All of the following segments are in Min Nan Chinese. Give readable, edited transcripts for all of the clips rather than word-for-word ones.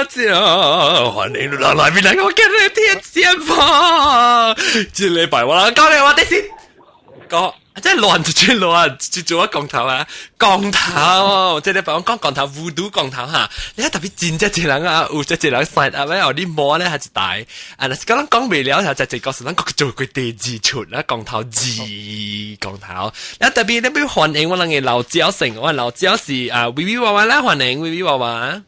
眾，歡迎你來來邊來我今日天先鋒。這禮拜我來講咧，我得先講。真係亂就轉亂，就做一降頭啊！降頭，這禮拜我講降頭，巫毒降頭哈。你睇特別真隻一人啊，有隻一人 sign up 咧，你摸咧係一大，啊，若是講咱講袂了，就一個是咱做過第二出啦，降頭二降頭。你特別你要歡迎我兩個老焦成，我老焦是啊，微微娃娃啦，歡迎微微娃娃。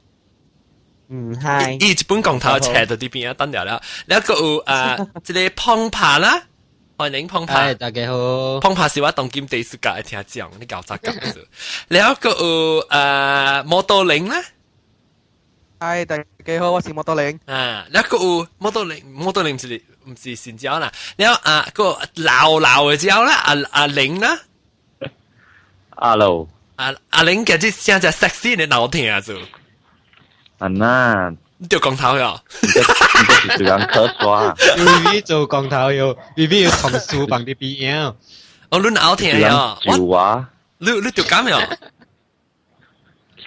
嗯，係。伊一本降頭斜到啲邊啊，等了了。你個有啊，這個碰爬啦。歡迎碰爬，大家好。碰爬是我當今第世界聽講，你搞咋講子？然後個有摩托鈴啦，嗨，大家好，我是摩托鈴。啊，然後個有摩托鈴，摩托鈴唔是新椒啦，然後啊個老老的椒啦，阿阿玲啦，Hello，阿阿玲嘅這聲就 sexy 的鬧聽做，啊那。你掉光頭喲？你這是做人咳嗽。 B B 做光頭喲，B B 要同書放啲邊啊。哦，你拗聽喲？就啊。你掉咁喲？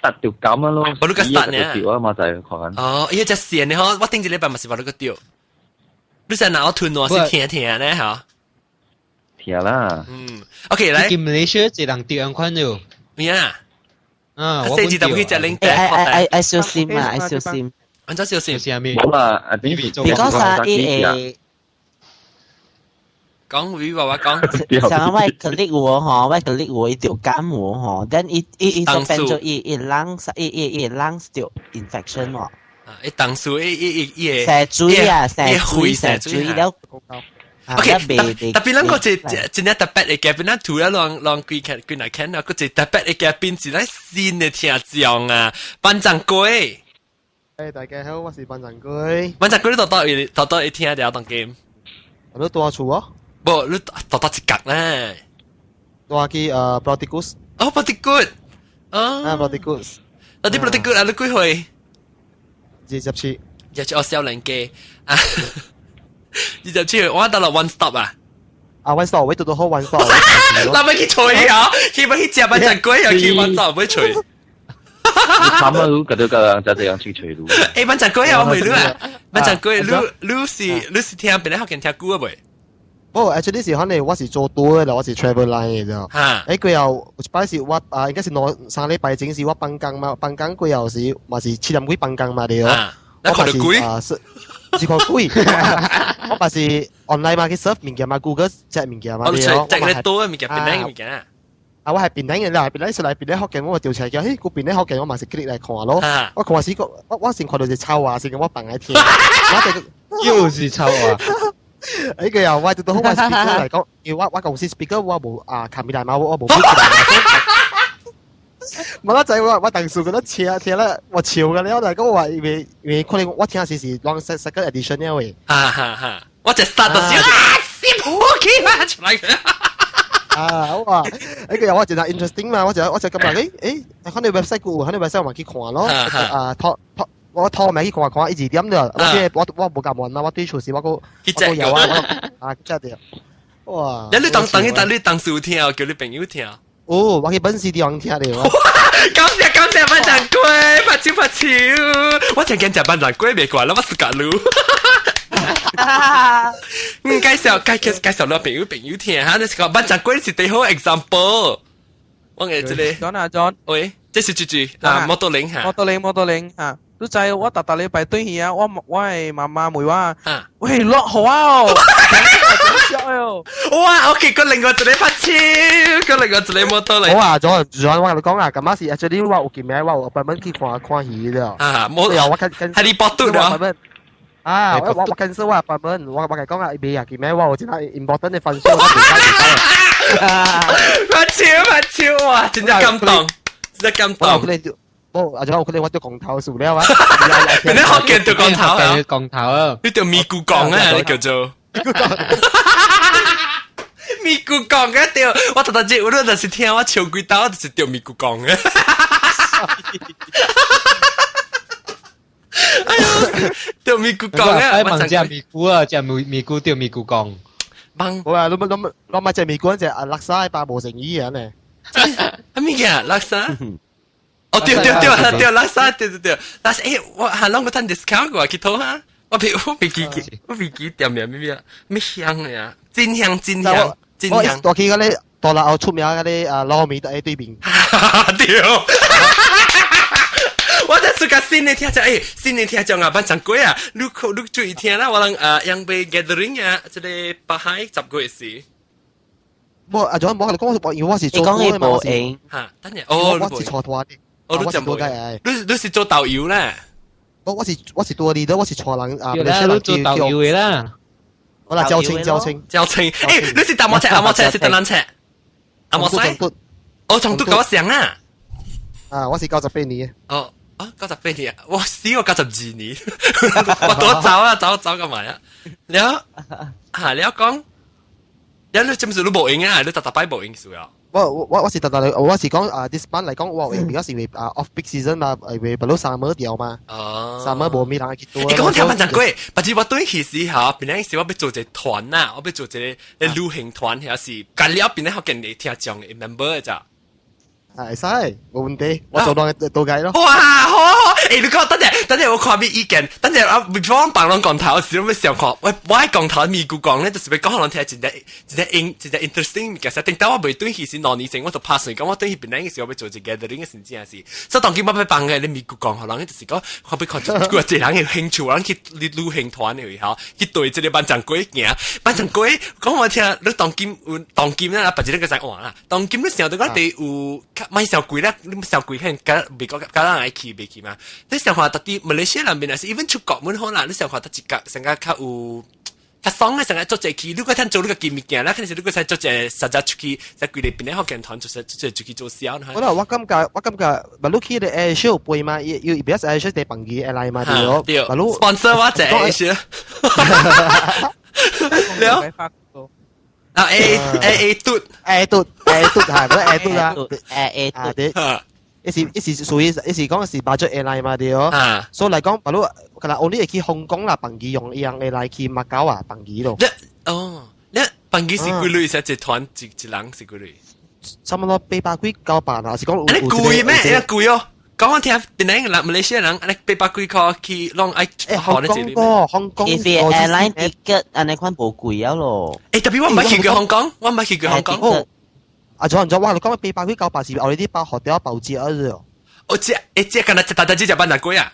實掉咁啊咯。我你個實呢？掉啊嘛就係看。哦，伊隻線呢？嗬，我頂一禮拜嘛是話你個掉。你成日我吞我是聽聽呢？嚇。聽啦。嗯，OK 來。去馬來西亞一人掉兩款喲。咩啊？啊，我四字就去隻領愛愛愛愛小心啊！愛小心。按照小心。冇啦，阿 B B 你講啥？伊會講語話話講。像我 click 我吼，我 click 我伊就感冒吼，但伊伊伊就變做伊伊 lungs 伊伊伊 lungs 就 infection 喎。啊！伊當數伊伊伊伊成水啊，成水成水了。 OK，特別咱個一真正特別的嘉賓，咱除了讓讓規看規來看啊，個一特別的嘉賓是咱新的聽眾啊，班長龜。誒，大家好，我是班長龜。班長龜，你到到伊到到伊聽了當今？我都住厝哦。無，你到到一角咧。住去布拉迪古斯。哦，布拉迪古。哦。啊，布拉迪古斯。啊，你布拉迪古啊，你幾歲？ 27。27，我少年家啊。27歲，我到了 one stop 啊！啊，one stop，我拄拄好 one stop。那咪去吹啊！去咪去食班長龜啊！去 one stop 咪吹。你慘啊！你覺得個就這樣去吹路。誒，班長龜啊，我未你啊！班長龜，你你是你是聽邊個福建聽歌啊未？不過 actually 是可能我是做多的啦，我是 travel line 嘅啫。嚇！誒，佢又有一擺是我啊，應該是兩三禮拜前是我放工嘛，放工過後是嘛是7點幾放工嘛對。我嘛是啊是。是看鬼，我嘛是 online 嘛去 search 物件嘛，Google 食物件嘛對哦。我食多嘅物件，檳榔物件。啊，我係檳榔嘅啦，檳榔出來檳榔福建，我調出來叫，嘿，個檳榔福建我嘛是 click 來看咯。我看時個，我先看到是臭話，先我放來聽。我又是臭話。呢個又我就到好我 speaker 嚟講，因為我公司 speaker 我無啊，冚起來嘛，我無起來。冇啦，仔我當時覺得聽聽了，我笑嘅了，但係我話因為可能我聽時是兩 second edition 了喂。哈哈哈！我就殺到笑啊，死破氣嘛出來。啊，我話呢個又我真係 interesting 嘛，我就感覺誒，看你 website 個，看你 website 我嘛去看咯，啊拖拖我拖名去看看一二點了，我無夾問嘛，我對厝時我個我個有啊，我啊 check 掉。哇！你當當當你當時聽，叫你朋友聽。哦，我去本市地方聽的。感謝感謝班長龜，拍手拍手。我曾經食班長龜未過，我是格魯。嗯，介紹介介介紹你朋友朋友聽哈，你是講班長龜是最好 example。我嘅這個。 John 啊 John，喂，這是豬豬啊，摩托鈴哈。摩托鈴摩托鈴啊，你知我逐逐禮拜對去啊，我的媽媽問我，喂，落雨啊哦，哦，哇，OK，個另外一個拍手，個另外一個摩托鈴。好啊，咗咗我同你講啊，咁啱是 actually 我有見名，我有專門去看看戲了。啊，冇有我跟跟。哈利波特啊。啊！我 cancel 我 appointment，我同你講啊，未啊，見名我有真係 important 的分數，我唔使唔使。拍手拍手哇！真正感動，真正感動。冇，阿咗我可能我做光頭數了啊！你學見做光頭啊？光頭啊！你做咪咕講啊？你叫做咪咕講嘅對，我特特節我就是聽我笑幾刀，我就是掉咪咕講嘅。哎呦，掉咪咕講啊！我問隻咪咕啊，隻咪咪咕掉咪咕講。問我話你你你買隻咪咕隻啊，垃圾包無誠意啊呢？啊咩嘅垃圾？哦，對對對對，拉薩對對對，拉薩誒，我係啷個趁 discount 過去討哈？我未記店名咩咩咩香嘅呀，真香真香真香。我去嗰啲大陸出名嗰啲啊撈麵喺對面。對。我在暑假新年聽講，誒，新年聽講啊，萬長粿啊，你注意聽啦，我人啊，楊杯 gathering 啊，這個北海10月時。無啊，仲無你講，因為我是做你講你無閒嚇，等陣哦，我是坐團的，哦，你真無你是做導遊咧？我是多啲，我是坐人啊，你做導遊的啦。我啦，交清交清交清，誒，你是搭摩車阿摩車是單人車？阿摩西，我從都搞上啊！啊，我是98年。哦。啊，九十八年啊！我死我92年，我多走啊，走走幹嘛呀？了啊，了講，了你這麼是你無閒啊？你逐逐擺無閒事啊？我是逐逐我是講啊，this month 嚟講我有閒，比較是因為啊 off peak season 嘛，因為不如 summer 掉嘛，summer 無咩人去多。你講聽萬長粿，不是我對去時候，本來是我欲做一個團啊，我欲做一個旅行團，還是幹了變咧好見你聽講的 member 的咋？係使，冇問題，我做當導解咯。哇，好，好，欸，你講等陣，等陣我看咩意見，等陣啊，before 我放攏講頭時，我欲想看，我我講頭咪古講咧，就是欲講予人聽一個一個英一個 interesting 物件。頂到我未轉去是2年前，我就拍算講我轉去檳城嘅時候，欲做一個 gathering 嘅時陣是，所以當今我欲放嘅你咪古講，予人就是講，我欲看一個人嘅興趣，人去旅行團嘅時候，去對這個萬長粿行，萬長粿講我聽，你當今有當今咧，別一個在換啦，當今你想到講地有。買上貴啦，你上貴可能較美國較人愛去袂去嘛？你想看到底馬來西亞人面是 even 出國門好啦，你想看到一個成個較有較爽嘅，成個做這去，你個通做你個機物件啦，肯定是你個使做這實在出去，在規個邊個福建團就是做出去做銷。我感覺，不如去的 Air Show 背嘛，要要別 Air Show 地朋友來嘛對，對，sponsor 我這 Air Show。了。啊 A A A 嘟 A 嘟 A 嘟係，嗰 A 嘟啦，A A 嘟，對，一是一是屬於一是講是 budget airline 嘛對哦，所以嚟講，比如可能 only 會去香港啦，朋友用一樣 airline 去馬九啊，朋友咯。哦，你朋友是幾鐳？是一團一一人是幾鐳？差不多800幾900啦，是講。你貴咩？你貴哦。講我聽，檳城人、馬來西亞人，你800幾塊去攏愛欸，香港個香港。 If airline ticket 按呢款無貴啊咯。欸，特別我毋捌去過香港，我毋捌去過香港。啊，仲有我你講800幾900是我哋啲包學掉包接啊啫。我這欸這敢若一大大只隻萬長粿啊！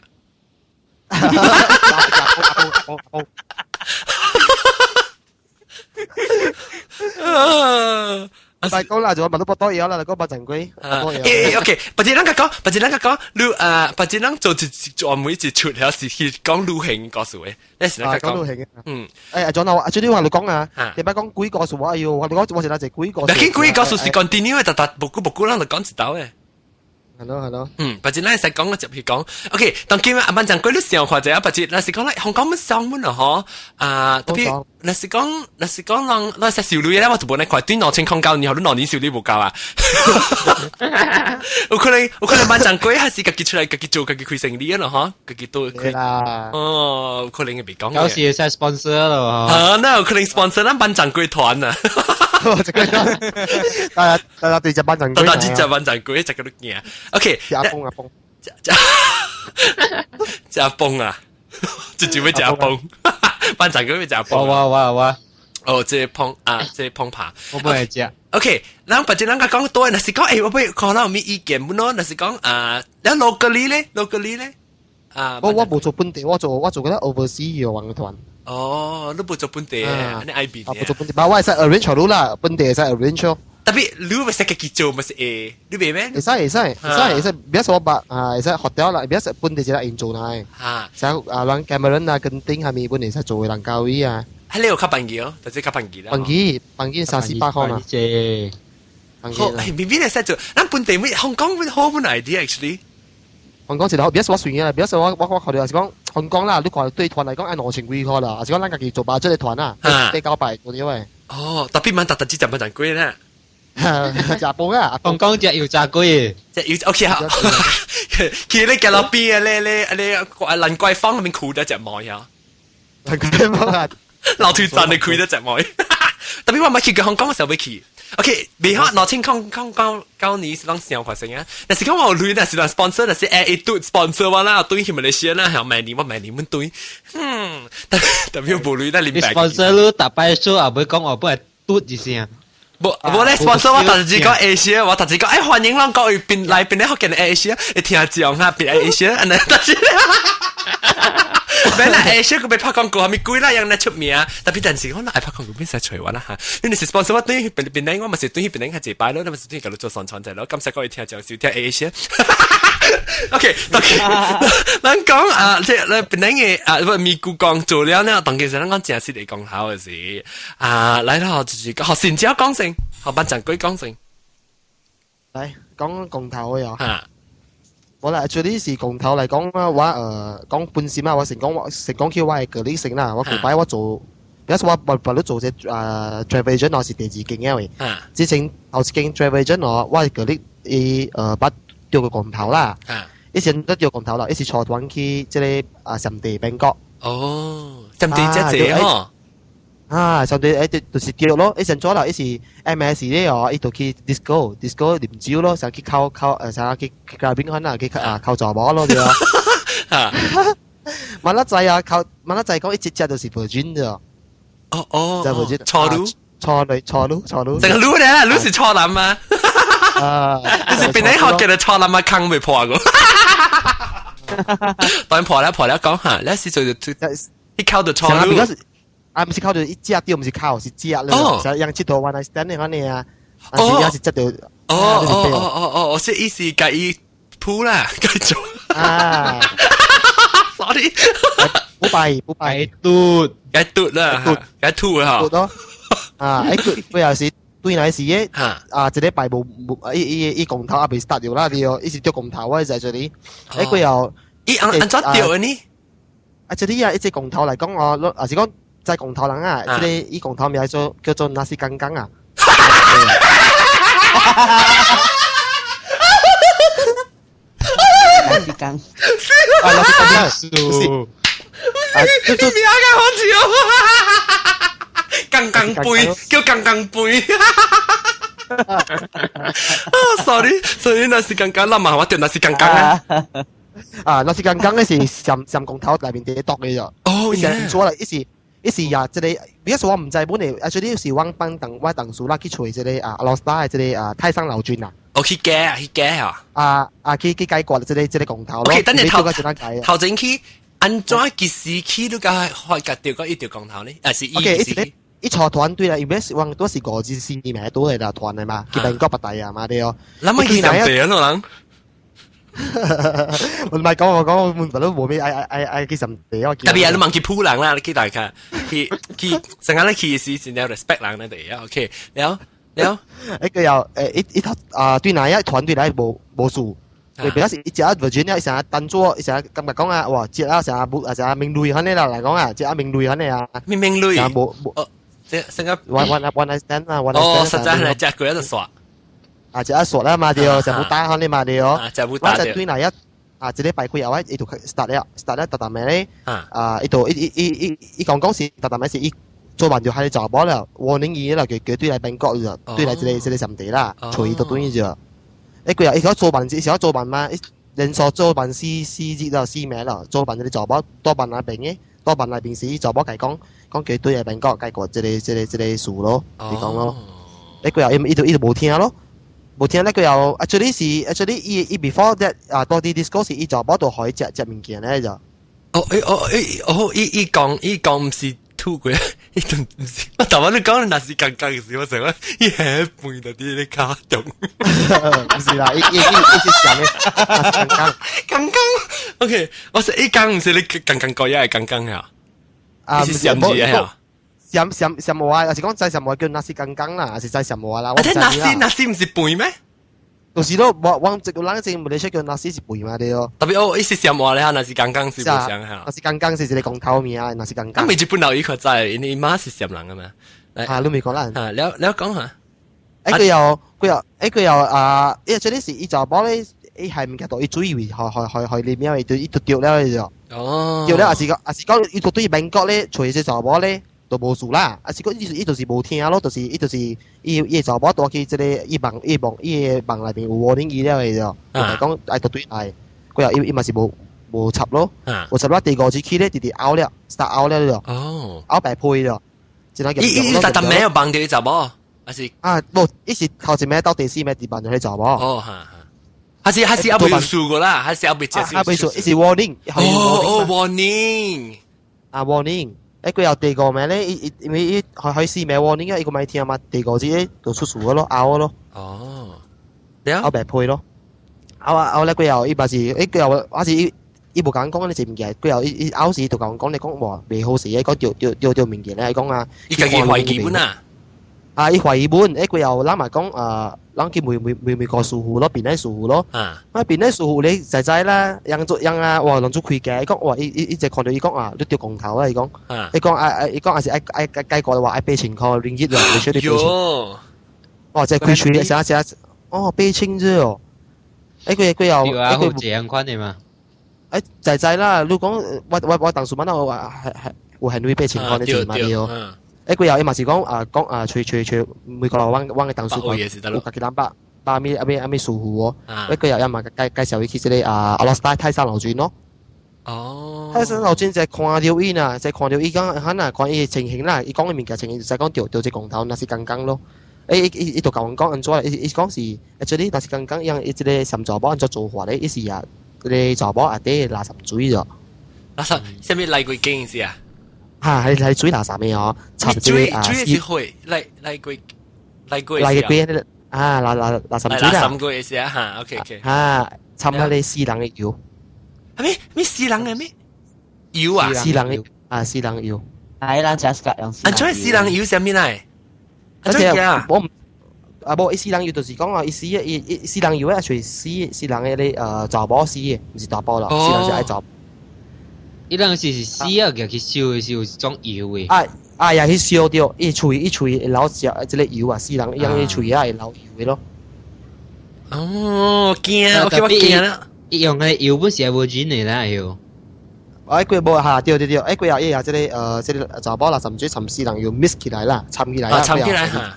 啊！大講啦，就問到不多嘢啦，你講八陣龜。誒，OK，別只人講，別只人講，你啊，別只人做一專門一出，還是去講旅行故事嘅？你是人講旅行嘅。嗯。誒，仲有啊，最啲話你講啊，你捌講鬼故事，我哎喲，我講我是那隻鬼故事。但係鬼故事是 continue 嘅，特特無久無久，咱就講一道嘅。係咯係咯。嗯，別只咱會使講，我接去講。OK，當今啊，萬長粿你想看者啊，別只，若是講咧，香港乜上門啊，嗬？啊，特別若是講人，咱識收鐳咧，我就無咧看，對2009年，予你2年收鐳無夠啊。有可能萬長粿還是家己出來，家己做，家己開生意咯，嗬？家己都開。啦。哦，有可能會袂講。有時會使 sponsor 咯。啊，那有可能 sponsor 咱萬長粿團啊。這個，大家大家對隻萬長粿。大家只萬長粿，這個都驚。OK。食崩啊崩。食崩啊！這就欲食崩，萬長粿欲食崩。我我我。哦，這碰啊，這碰爬。我不會食。 OK，咱別只人家講多，若是講，欸，我欲看咱有咩意見不喏？若是講啊，咱 locally 咧，locally 咧，啊，我無做本地，我做嗰啲 overseas 嘅團。哦，你無做本地嘅，你 IB 啊，無做本地，但我會使 arrange 好啦，本地會使 arrange 咯。特別你會使家己做，咪是會，你袂咩？會使會使會使會使，別說白啊，會使學掉啦，別說本地一個人做啦。嚇，像啊，人 Cameron 啊，跟丁係咪本地使做嘅人教會啊？係你有較便宜哦，就是較便宜啦。便宜，便宜三四百塊嘛。好，明明會使做，咱本地咩？香港好本 idea actually。香港一個，別說我隨啦，別說我考慮是講香港啦，你看對團嚟講愛2000幾塊啦，還是講咱家己做吧，這個團啊，8、900左右誒。哦，特別蠻特特只食萬長粿啦。食飯啊！香港食油炸粿，食油 OK 好。去咧街路邊啊，咧咧咧蘭桂坊那邊開得隻糜呀。蘭桂坊啊，老腿站的開得隻糜。特別我毋捌去過香港嘅時候欲去。OK，未可2009年是攏想發生啊。但是講我有鐳，但是人 sponsor，但是 A 嘟 sponsor 我啦，對去馬來西亞啦，係每年我每年們對，但特別無鐳，但林白。 sponsor 你逐擺數也袂講我本來嘟一聲。無無咧 sponsor 我特只講 Asia，我特只講歡迎咱各位邊來邊咧福建的 Asia，會聽講哈邊 Asia，按呢但是。本來 Asia 佢被拍廣告係咪貴啦？樣咧出名，特別但是我愛拍廣告邊使隨我啦嚇。你是 sponsor 我對邊邊咧，我咪是對邊咧較一擺咯，你咪是對佢做宣傳者咯。感謝各位聽講收聽 Asia。OK，OK，咱講啊，即係邊咧嘅啊，不咪故講做了呢，當其實咱講正式嚟講頭嘅事啊，來咯，就是學善招講先，學班長鬼講先。來講公頭嘅嚇。我啦，actually 是公頭嚟講啊，我講本身啊，我成講我成講起我係個理性啦，我舊擺我做，有時我我我做隻travel agent 我是第二間嘅位，之前頭一間 travel agent 我我係個理伊捌釣過公頭啦，以前都釣公頭啦，伊是坐團去這個啊暹地曼谷。哦，暹地這濟吼。啊，上帝就是釣咯，伊先做啦，伊是 MS 咧哦，伊就去 disco disco 啉酒咯，想去溝溝想去 clubbing 可能去啊溝查某咯對啊。萬仔仔啊，溝萬仔仔講一隻隻就是 virgin 啫。哦哦，就 virgin。錯路。錯女錯路錯路。成個路咧，路是錯男啊。啊，你是邊啲學嘅錯男啊？坑未破過。當然破了破了講下，你是做做一溝就錯路。啊，毋是靠到一隻對，毋是靠，是食咯。就用佚佗 one night stand 的款啊，啊是也是食到。哦哦哦哦哦，我是意思共伊鋪啦，繼續。啊，sorry，不拜不拜，嘟，該嘟啦，該吐啦，嘟咯。啊，佢佢又是對來是嘅，啊，一禮拜無無，伊伊伊公頭也未 start 掉啦，對哦，伊是釣公頭啊，就係這裡。佢又，伊按按怎釣呢？啊，這裡啊，一隻公頭嚟講哦，啊是講。在公頭人啊，這個伊公頭名做叫做 nasi 剛剛啊。 nasi 剛。啊，nasi 剛剛，不是，啊，你名較好笑，剛剛杯叫剛剛杯。啊，sorry，sorry， nasi 剛剛，咱嘛我叫 nasi 剛剛啊。啊，nasi 剛剛咧是鹹鹹公頭內面啲毒嘅啫。哦，伊是做啦，伊是。伊是呀，這個，比如說我毋知本嚟，啊，這裡是我幫同我同事啦去揣這個啊，阿羅斯達的這個啊太上老君啊。哦，去解去解啊！啊啊，去去解決這個這個公頭咯。 OK，等陣頭頭前去，按怎幾時去你甲發覺到個一條公頭呢？啊是伊 OK，伊伊坐團隊啦，因為是我都是五至四名多的啦團的嘛，去曼谷別大啊嘛對哦。咱們去上地啊，人。我唔係講我講，我們都無咩愛愛愛愛去上地啊！特別係你問去鋪人啦，你去大家去去，成日你去時先有 respect 人你哋啊，OK，了了，一個又一一頭啊對哪一團隊來無無事，特別是一隻 Virginia 一成單做，一成感覺講啊，哇，隻啊成無啊成名類肯定啦嚟講啊，隻啊名類肯定啊，明明類，無無，這成個 one one one night stand 啊，one night stand，哦，實在係隻鬼喺度耍。啊，食一傻啦嘛對，食冇打開你嘛對。啊，食冇打我就對那一啊，一禮拜幾後啊，伊就 start 了，start 了，逐逐暝咧，啊，伊就伊伊伊伊伊講講是，逐逐暝是伊做完就開始查某了，warning 伊啦，叫叫對來曼谷就對來這個這個上地啦，隨伊就對伊就。欸，幾日伊講做辦伊是做辦嘛，伊連續做辦四四日啦，四暝啦，做辦這個查某多辦那邊嘅，多辦那邊時查某共講講叫對來曼谷解決這個這個這個事咯，伊講咯。欸，幾日伊伊就伊就無聽咯。無聽咧，佢又 actually 是 actually 伊伊 before that 啊，到啲 disco 是伊就冇度可以食食物件咧就。哦誒哦誒哦，伊伊講伊講毋是吐過，伊都毋是。我頭先你講若是剛剛時，我想講伊係飯就佇咧卡中。毋是啦，伊伊伊伊是講咧，剛剛剛剛 OK，我說伊講毋是你剛剛過也係剛剛啊。啊，是鹹字啊。鹹鹹鹹話，還是講在鹹話叫 nasi 剛剛啦，還是在鹹話啦？啊，這 nasi nasi 毋是飯咩？就是咯，我我這個人正馬來西亞叫 nasi 是飯嘛對哦。特別哦，伊是鹹話咧，nasi 剛剛是不相嚇。 nasi 剛剛是一個公頭名，nasi 剛剛。啊，未日本老伊較知，因為伊媽是鹹人啊嘛。啊，你未講啦。啊，了了講下。欸，佢又佢又欸，佢又啊，因為這裡是伊查某咧，伊係物件到伊注意為去去去去裡面，伊就伊就掉了就。哦。掉了，還是講還是講伊就對曼谷咧，揣這查某咧。都無事啦。啊是講伊就是無聽咯，就是伊就是伊伊查某帶去這個伊網伊網伊的網內面有 warning 伊了的就，就講愛對對愛，過後伊伊嘛是無無插咯，無插啦。第五次去咧，直直嘔了，start 嘔了了，嘔白皮了，真係伊伊特特名有幫到伊查某，還是啊，無，伊是頭一暝到第四暝佇辦咗去查某。哦，哈哈。還是還是還未輸過啦，還是還未接受。還未輸，伊是 warning。哦哦，warning。啊，warning。誒，佢有第五暝咧，伊伊因為伊開開四暝 warning 啊，伊個咪聽嘛，第五次就出事咯，嘔咯。哦。嘔白皮咯。嘔啊嘔咧，佢又伊嘛是，誒佢又還是伊伊無講講呢隻物件，佢又伊伊嘔時就講講你講話未好勢，講掉掉掉掉物件咧，講啊。伊家己懷疑本啊。啊！伊懷疑本，誒佢又諗埋講啊，人去問問問問個師傅咯，邊個師傅咯？啊，邊個師傅你知知啦，樣做樣啊，哇，攏做開價，伊講哇，伊伊伊就看到伊講啊，你掉光頭啊，伊講，伊講啊啊，伊講還是愛愛解決的話愛8000塊令吉啦，你說你八千？哇！這開喙啥啥，哦，八千啫哦，誒佢佢又，誒佢這樣款的嘛？誒知知啦，你講我我我當時問我話係係有係你8000塊你錢嘛對哦。誒，佢又伊嘛是講啊講啊，隨隨隨每個阮阮嘅同事有家己兩百百米阿咩阿咩師傅哦。誒，佢又伊嘛介介紹伊去這個啊阿羅斯泰太上老君咯。哦。太上老君就看到伊呐，就看到伊講，哈呐，看伊情形啦，伊講嘅物件情形就講著著這光頭，若是剛剛咯。誒，伊伊伊就共阮講按怎，伊伊講是，actually 若是剛剛樣，伊這個三查某按怎做法咧，伊是啊，這個查某下底垃圾水咗。垃圾，啥物來幾間是啊？嚇，係係水垃圾咩哦？插這個啊，水是會來來幾來幾來幾啊？垃垃垃圾水啦。垃圾水是啊，嚇，OK OK。嚇，插下你死人的油。係咩咩死人的咩油啊？死人的啊，死人油。係啦，just 用死。啊，做死人油啥物來？而且我唔啊，無伊死人油就是講啊，伊死伊伊死人油啊，隨死死人的咧查某死的，毋是大埔啦，死人是愛查。伊人是是死啊，夾去燒的時有種油的。啊啊，也去燒掉，伊喙伊喙會流食這個油啊，死人伊樣伊喙啊會流油的咯。哦，驚，OK，我驚啦。伊用的油本是無錢的啦，油。哎，佢無嚇，對對對，哎，佢又伊也這個這個查某啦，甚至甚死人油 mix 起來啦，摻起來啦。啊，摻起來嚇。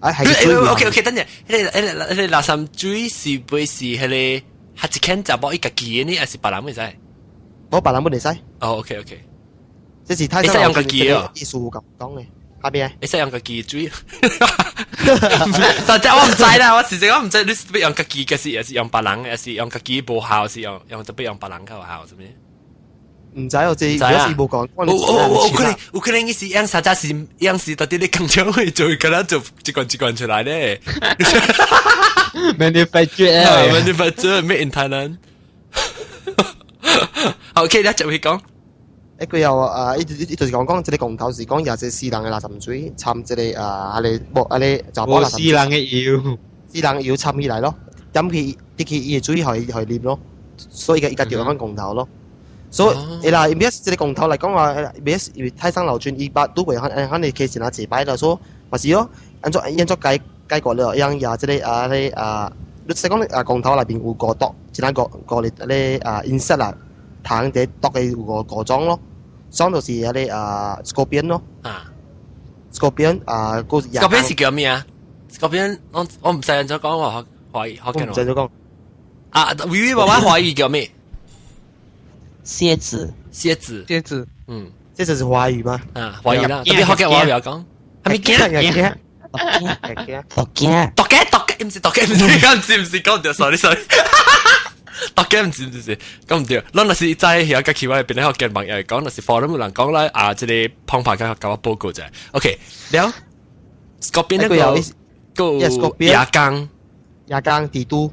哎，係。 OK OK，等陣，彼個彼個彼個垃圾水是不是彼個係一間查某伊家己的呢，還是別人會使？無別人本會使。哦，OK OK，這是太會使用家己哦。意思咁講嘅，下邊？會使用家己水。實際我毋知啦，我實際我毋知你是欲用家己，嘅是還是用別人，還是用家己無效，是用用特別用別人較有效，是毋是？毋知哦，這如果是無講，有有有可能有可能伊是用實在是用是到底你工廠會做，可能做一罐一罐出來咧。 Manufacture Manufacture made in Thailand。OK，你接去講。誒，佢又啊，伊伊就是講講，這個光頭是講也是死人的垃圾水，摻這個啊，啊個無啊個查某垃圾。死人的油，死人油摻起來咯，點去啲去伊的水予伊予啉咯，所以伊個伊家著講光頭咯。所以啦，因為這個光頭來講話，因為太上老君伊捌拄過，可可能開始啊幾擺啦，所以嘛是咯，按怎按怎解解決了，樣也這個啊個啊，你說講啊光頭內面有五毒，一個五五個咧啊 insect 啦，蟲佇毒的有五五種咯，種就是彼個啊 scorpion 咯，啊，scorpion 啊，個 scorpion 是叫咩啊？scorpion 我我毋知按怎講話華語，我毋知按怎講。啊，微微爸爸華語叫咩？蠍子，蠍子，蠍子，嗯，這就是華語嗎？啊，華語啦，特別福建話不要講，係咪驚？驚，毒驚，毒驚，毒驚，毋是毒驚，毋是，毋是毋是講毋對，sorry sorry，毒驚毋是毋是講毋對，咱若是在遐個去我邊咧福建朋友講，若是 forum 有人講啦，啊，這個方法較共我報告者，OK，了，嗰邊那個個牙缸，牙缸蜘蛛，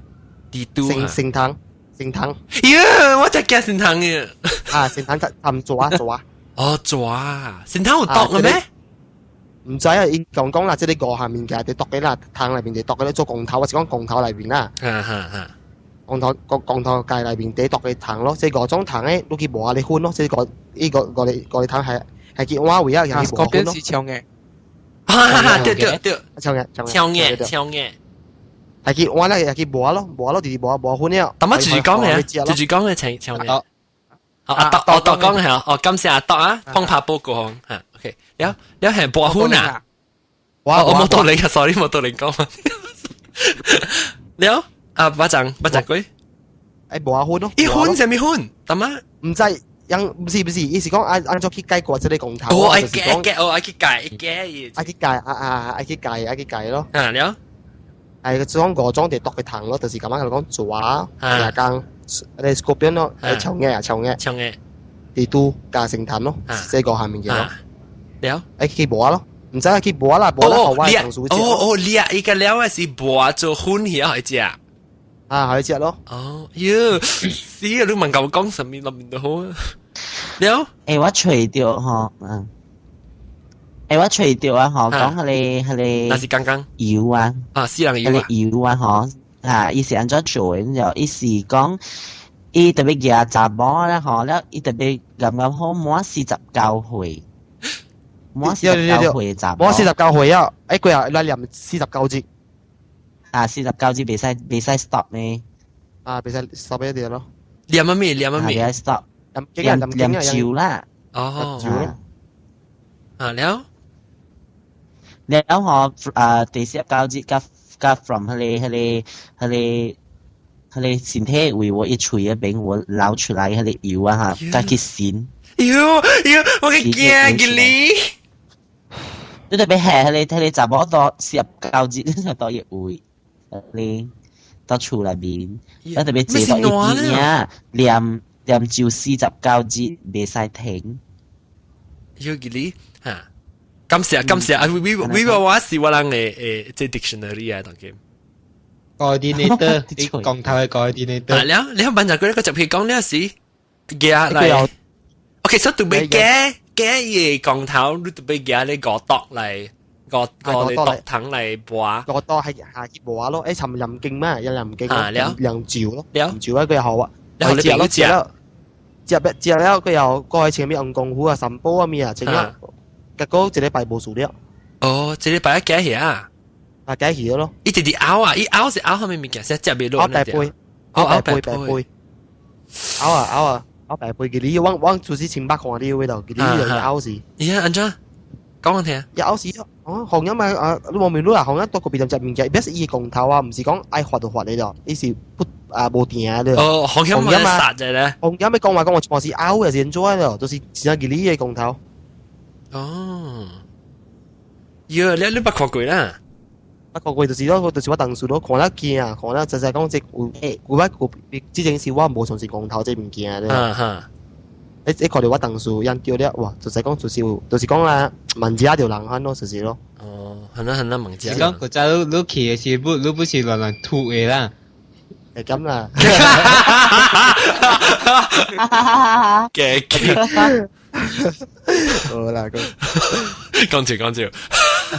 蜘蛛，成成糖。成糖，耶！我真驚成糖嘅。啊，成糖含蛇蛇。哦，蛇，成糖有毒嘅咩？毋知啊，伊講講啦，這個五項物件佇毒嘅啦，糖內面佇毒嘅咧做光頭，我是講光頭內面啦。哈哈哈。光頭光光頭界內面佇毒嘅糖咯，這五種糖咧，你去磨下你粉咯，這個呢個五個五個糖係係去換位啊，去磨粉咯。是長嘅。哈哈，對對對。長嘅長嘅。長嘅長嘅。係去換咧，係去磨咯，磨咯，直直磨磨粉了。但乜自己講嘅，自己講嘅長長嘅。哦，阿獨我獨講嘅哦，感謝阿獨啊，碰拍報告嚇， OK，了了係跋粉啊！我冇道理啊，sorry，冇道理講。了啊，巴掌巴掌龜。誒跋粉咯。伊粉啥物粉？大媽？毋知，樣毋是毋是，伊是講按按怎去解決這個公頭。哦，愛解解，哦，愛去解解。愛去解啊啊，愛去解愛去解咯。啊了。係講五種就篤佢糖咯，就是咁樣講蛇、牙缸、你 scorpion 咯，長嘅啊長嘅。長嘅。地都加成炭咯，這個下面嘅咯。了。愛去磨咯，毋知去磨啦，磨啦後我同事哦哦，你啊，伊個了嘅是磨做粉起來食。啊，可以食咯。哦，喲，死啊！你問我講什麼諗唔到好啊？了。誒，我揣著吼，嗯。誒，我揣著啊，吼，講彼個彼個。那是剛剛。油啊。啊，死人油啊。彼個油啊，吼，啊，伊是按怎做的？就伊是講，伊特別舉查某啦，吼，了伊特別啱啱好滿49歲。滿四十九歲查某。滿四十九歲啊！誒，佢又來念49節。啊，四十九節袂使袂使 stop 呢？啊，袂使 stop 一啲咯。念乜咩？念乜咩？袂使 stop。念念咒啦。哦。咒。啊了。了吼，啊，第四十九節甲甲 from 彼個彼個彼個彼個身體位我一喙嗰邊我流出來彼個油啊哈，甲去擤。喲喲，我嘅驚嘅你。你特別係彼個彼個查某到四十九節，你才到伊位，你到厝內面，你特別坐到伊邊啊，念念咒四十九節袂使停。喲嘅你嚇。感謝感謝啊！微微微我是我人嘅誒，這 dictionary 啊，當今。 coordinator，你講頭係 coordinator。啊，了了，問下佢個就譬如講了是，夾嚟。OK，所以特別夾夾伊個降頭，你特別夾你五篤嚟，五五嚟篤糖嚟磨。五篤係下去磨咯，誒，尋任勁嘛，有任勁啊，了任照咯，了照啊，佢又好啊，了你咯，接了，接接了，佢又過去前面紅功夫啊、三寶啊咩啊，整啊。結果一禮拜無事了。哦，一禮拜一解起啊？啊，解起咯。伊直直拗啊，伊拗是拗啥物物件？先食袂落。拗白杯，拗白杯白杯。拗啊拗啊，拗白杯。佢你我我就是清白看你味道，佢你就拗是。咦？按怎？講我聽。伊拗是哦，紅音嘛啊，你望面女啊，紅音多個別人食物件，別是伊公頭啊，毋是講愛發就發的咯，伊是不啊無定的。哦，紅音嘛殺者咧。紅音咪講話講話全是拗嘅，是按怎咯？就是真正佢你嘅公頭。哦，喲，你你捌看過啦？捌看過就是咯，就是我當時咯，看了驚啊，看了實在講這有有我有之前是我無相信光頭這物件咧。啊哈！你你看到我當時研究了，哇！就是講就是就是講啦，問者就人款咯，就是咯。哦，很啦很啦，問者。是講古早你你去的時，不你不是亂亂吐的啦？係咁啦。嘅嘅。好啦，講講笑講笑，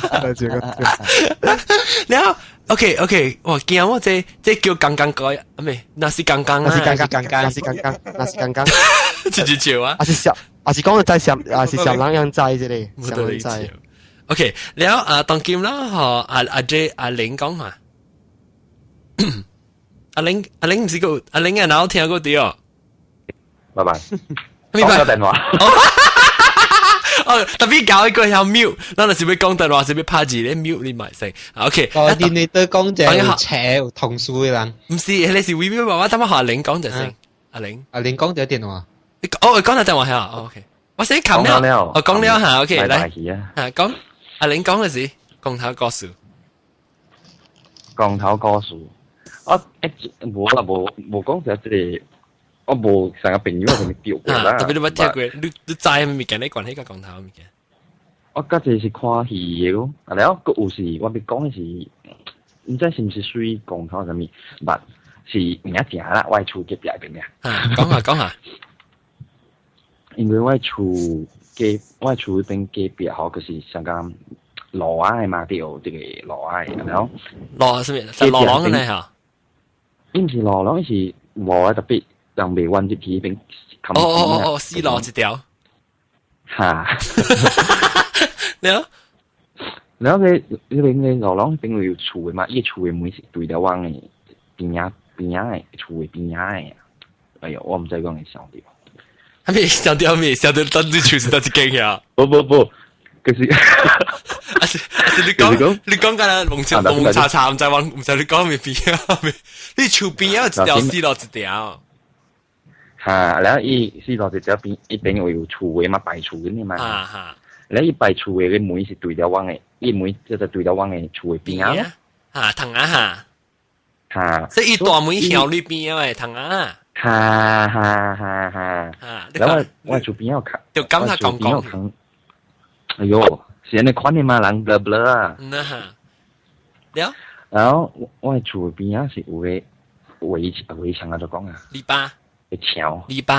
講笑講笑。然後 OK OK，我驚我這這叫剛剛改，唔係，那是剛剛啊，那是剛剛，那是剛剛，那是剛剛，直接笑啊！還是小，還是講在上，還是上人樣在這裡，上人在。 OK，然後啊，當今啦，嗬，阿阿 J 阿玲講嘛，阿玲阿玲唔是個阿玲啊，哪有聽過啲哦？拜拜。講咗電話。哦，特別搞一個有 mute，咱就是欲講電話，是欲拍字咧 mute 你埋聲。OK，我見你都講就扯同事的人。毋是，你是微微話我等下阿玲講就先。阿玲，阿玲講咗電話。哦，講咗電話係啊，OK。我先冚了，我講了嚇，OK，來，嚇講阿玲講嘅是光頭故事。光頭故事，我一無啦，無無講就這個。我無成個朋友係咪掉過啦？特別你捌聽過，你你知咩物件？你關係個光頭物件？我嗰陣是看戲的咯，啊了，閣有時我欲講的是，毋知是毋是屬於光頭啥物，捌是名正啦，我的厝隔壁邊爾。啊，講下講下。因為我的厝隔，我的厝彼邊隔壁吼，就是上講路仔的嘛，對，這個路仔的，然後路啥物？是路廊的嚇？伊毋是路廊，伊是路仔特別。人袂彎入去彼邊。哦哦哦哦，死路一條。哈。了。然後咧，彼邊咧路廊彼邊有厝的嘛，伊厝的門是對著阮的邊仔邊仔的厝的邊仔的。哎喲，我毋知講會想著。啥物想著咩？想著咱這厝是佗一間呀？不不不，就是，啊是你講緊啦，蒙查蒙查查，唔知話唔知你講咩邊啊？你厝邊有一條死路一條。嚇，然後伊死路一條邊一邊有厝的嘛，排厝的嘛。啊哈。然後伊排厝的個門是對著阮的，伊門就對著阮的厝的邊啊。啊，窗仔哈。嚇。所以伊大門向你邊啊，窗仔。哈哈哈哈！然後我厝邊有看，就感覺講講。哎喲，是按呢款的嘛，人 blur blur 啊。嗯哈。了。然後我厝邊仔是有個圍牆啊，就講啊。籬笆。個牆。籬笆。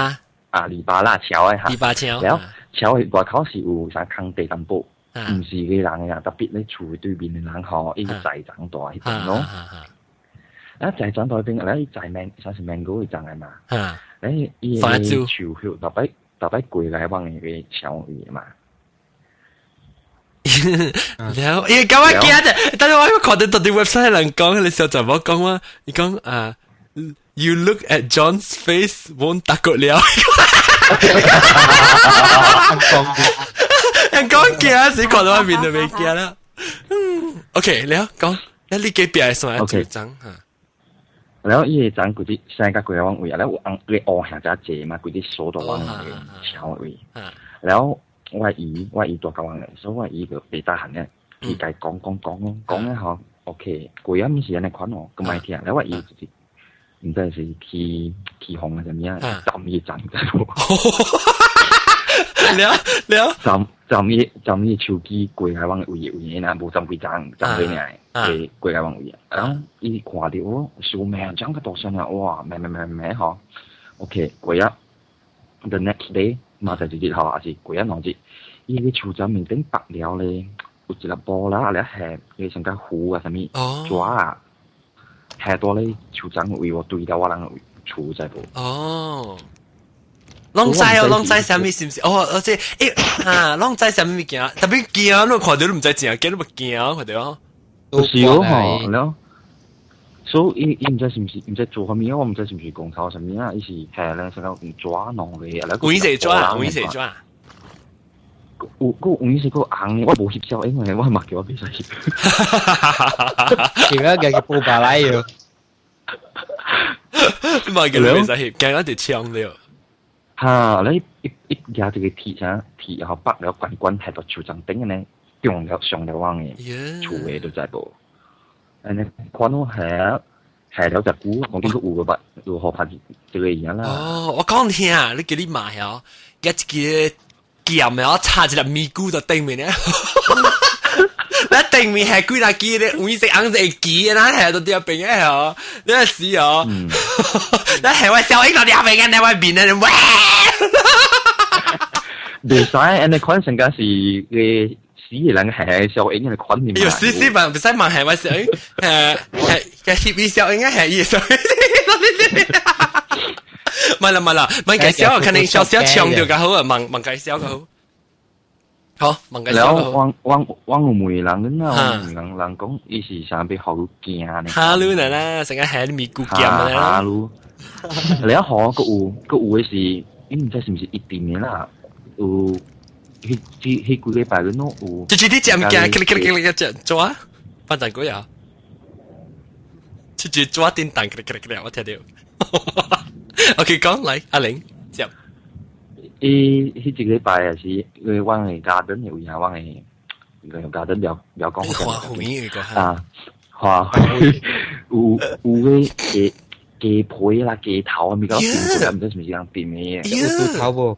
啊，籬笆啦，牆的哈。籬笆牆。了，牆的外口是有啥空地淡薄，毋是個人的啊，特別咧厝對面的人吼，伊在長大彼邊咯。啊，在長大彼邊，咧伊摘 man，啥是 mango 伊種的嘛。咧伊個樹葉逐擺逐擺過來往伊個牆位嘛。然後，因為咁我驚啫，但係我看到到啲 website 人講，你小查某講話，伊講啊，You look at John's face, won't takut 了。人講驚死，看到我面就袂驚啦。OK，了講，你隔壁係啥主張嚇？然後伊個層規直生甲規個往位啊，了有紅個烏兄遮濟嘛，規直鎖到阮個牆位。然後我姨大甲阮個，所以我姨就袂得閒咧，伊共伊講講講講咧吼，OK，過啊毋是按呢款哦，閣莫聽。了我姨就是毋知是起起風啊啥物啊，斬伊層知無？了了，斬伊手機過來阮位位若無斬幾層，斬幾爾，過過來阮位。然後伊看著我，小命講較大聲啊，哇，咩咩咩咩吼，OK，過啊，the next day 嘛就一日吼，還是過啊兩日，伊個樹層面頂白了咧，有一粒波啦，咧下個像個湖啊啥物，蛇啊，下多咧樹層位喎，對到我人厝知無？哦。攏知哦，攏知啥物是毋是？哦，而且啊，攏知啥物物件，特別驚，你看到你毋知正驚，你咪驚，看到。是哦，吼，了。所以伊毋知是毋是毋知做啥物，我毋知是毋是公頭啥物啊？伊是下咧，成個用紙弄咧，啊，黃色紙，黃色紙。有個黃色個紅，我無翕照，因為我嘛叫我袂使翕。而家叫佢報白來喲。你嘛叫你袂使翕，驚咱就搶了。哈！你一舉一個鐵啥鐵，然後拔了滾滾，下到樹叢頂呢，中了上了阮的厝的都知無？按呢看我下下了隻久，講見佢有個捌如何拍這個樣啦。哦，我講聽啊，你叫你買哦，一個劍哦，插一粒咪菇到頂面咧。你頂面係幾大支咧，黃色紅色旗，那下到啲邊嘅哦，你係死哦！你係我小英到啲邊嘅，你我面咧，喂！袂使，按呢款成個是個死嘅人係小英嘅款嚟嘛。有死死問，唔使問係我小英，係係翕小英啊，係伊小英。唔係啦唔係啦，問介紹肯定小小唱就較好啊，問問介紹較好。好，問介紹。了，阮阮阮有問人，啊，問人人講，伊是啥欲予驚呢？哈嚕啦啦，成個係咪菇劍啦？哈嚕。了吼，閣有閣有的是，伊毋知是毋是一定的啦。有，彼彼彼幾禮拜阮攏有。就是你食物件，克哩克哩克哩食抓，反正過啊。就是抓叮當，克哩克哩克哩，我聽到。OK，講來，阿玲接。伊彼一禮拜也是，因為阮的 garden 有影，阮的個 garden 了了講。花卉個啊，花卉有有個雞雞皮啦、雞頭啊，物件變過來，毋知是毋是人變的。有豬頭無？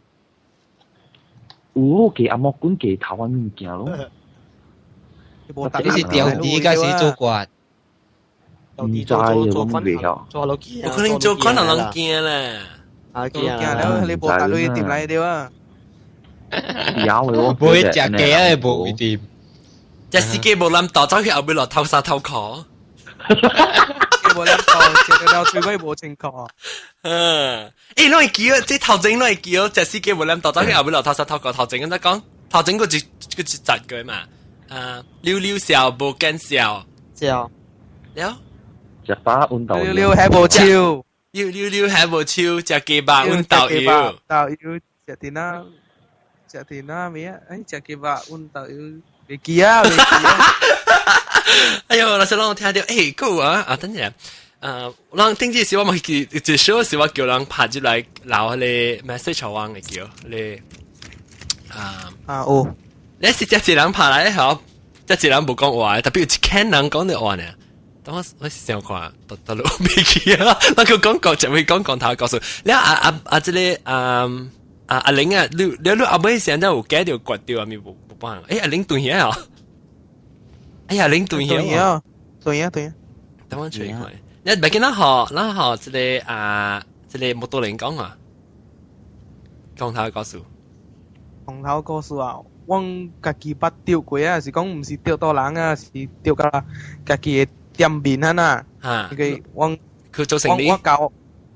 有雞阿毛滾雞頭啊物件咯。你是掉地還是做官？毋知我袂曉。做落去，有可能做可能人驚咧。啊，驚了，你無打落去店內對啊？有的我。無會食雞啊，無一定。隻司機無諗到，走去後尾落偷沙偷殼。無諗到，食了嘴尾無清楚。嗯，欸，攏會記哦，這頭前攏會記哦，隻司機無諗到，走去後尾落偷沙偷殼，頭前敢怎講？頭前個一集過嘛？啊，溜溜笑無見笑。笑。了。食飽溫豆溜溜還無手。溜溜溜還無手，食雞肉溫豆油。豆油食點啊？食甜啦咩啊？誒，食雞肉，阮豆有袂記啊，袂記啊。哎喲，老師讓我聽到，誒，夠啊！啊，等陣，人頂次時我咪記，一小時我叫人拍入來留彼个 message 我會叫你，啊啊哦，你是這一人拍來吼，這一人無講話，特別有一間人講的話呢。當我是想看，都都未記啊！咱個講講就會講講頭告訴你啊啊啊！這個啊啊阿玲啊，你阿妹現在有改掉割掉啊？咪無無辦？誒，阿玲斷嘢啊！哎呀，玲斷嘢啊！斷嘢斷嘢，等我吹開。你別見咱學，咱學這個啊，這個摩托輪講啊，講頭告訴。講頭告訴啊！阮家己捌著過啊，是講毋是著到人啊，是著甲家己的店面啊呐。因為阮去做生理，我教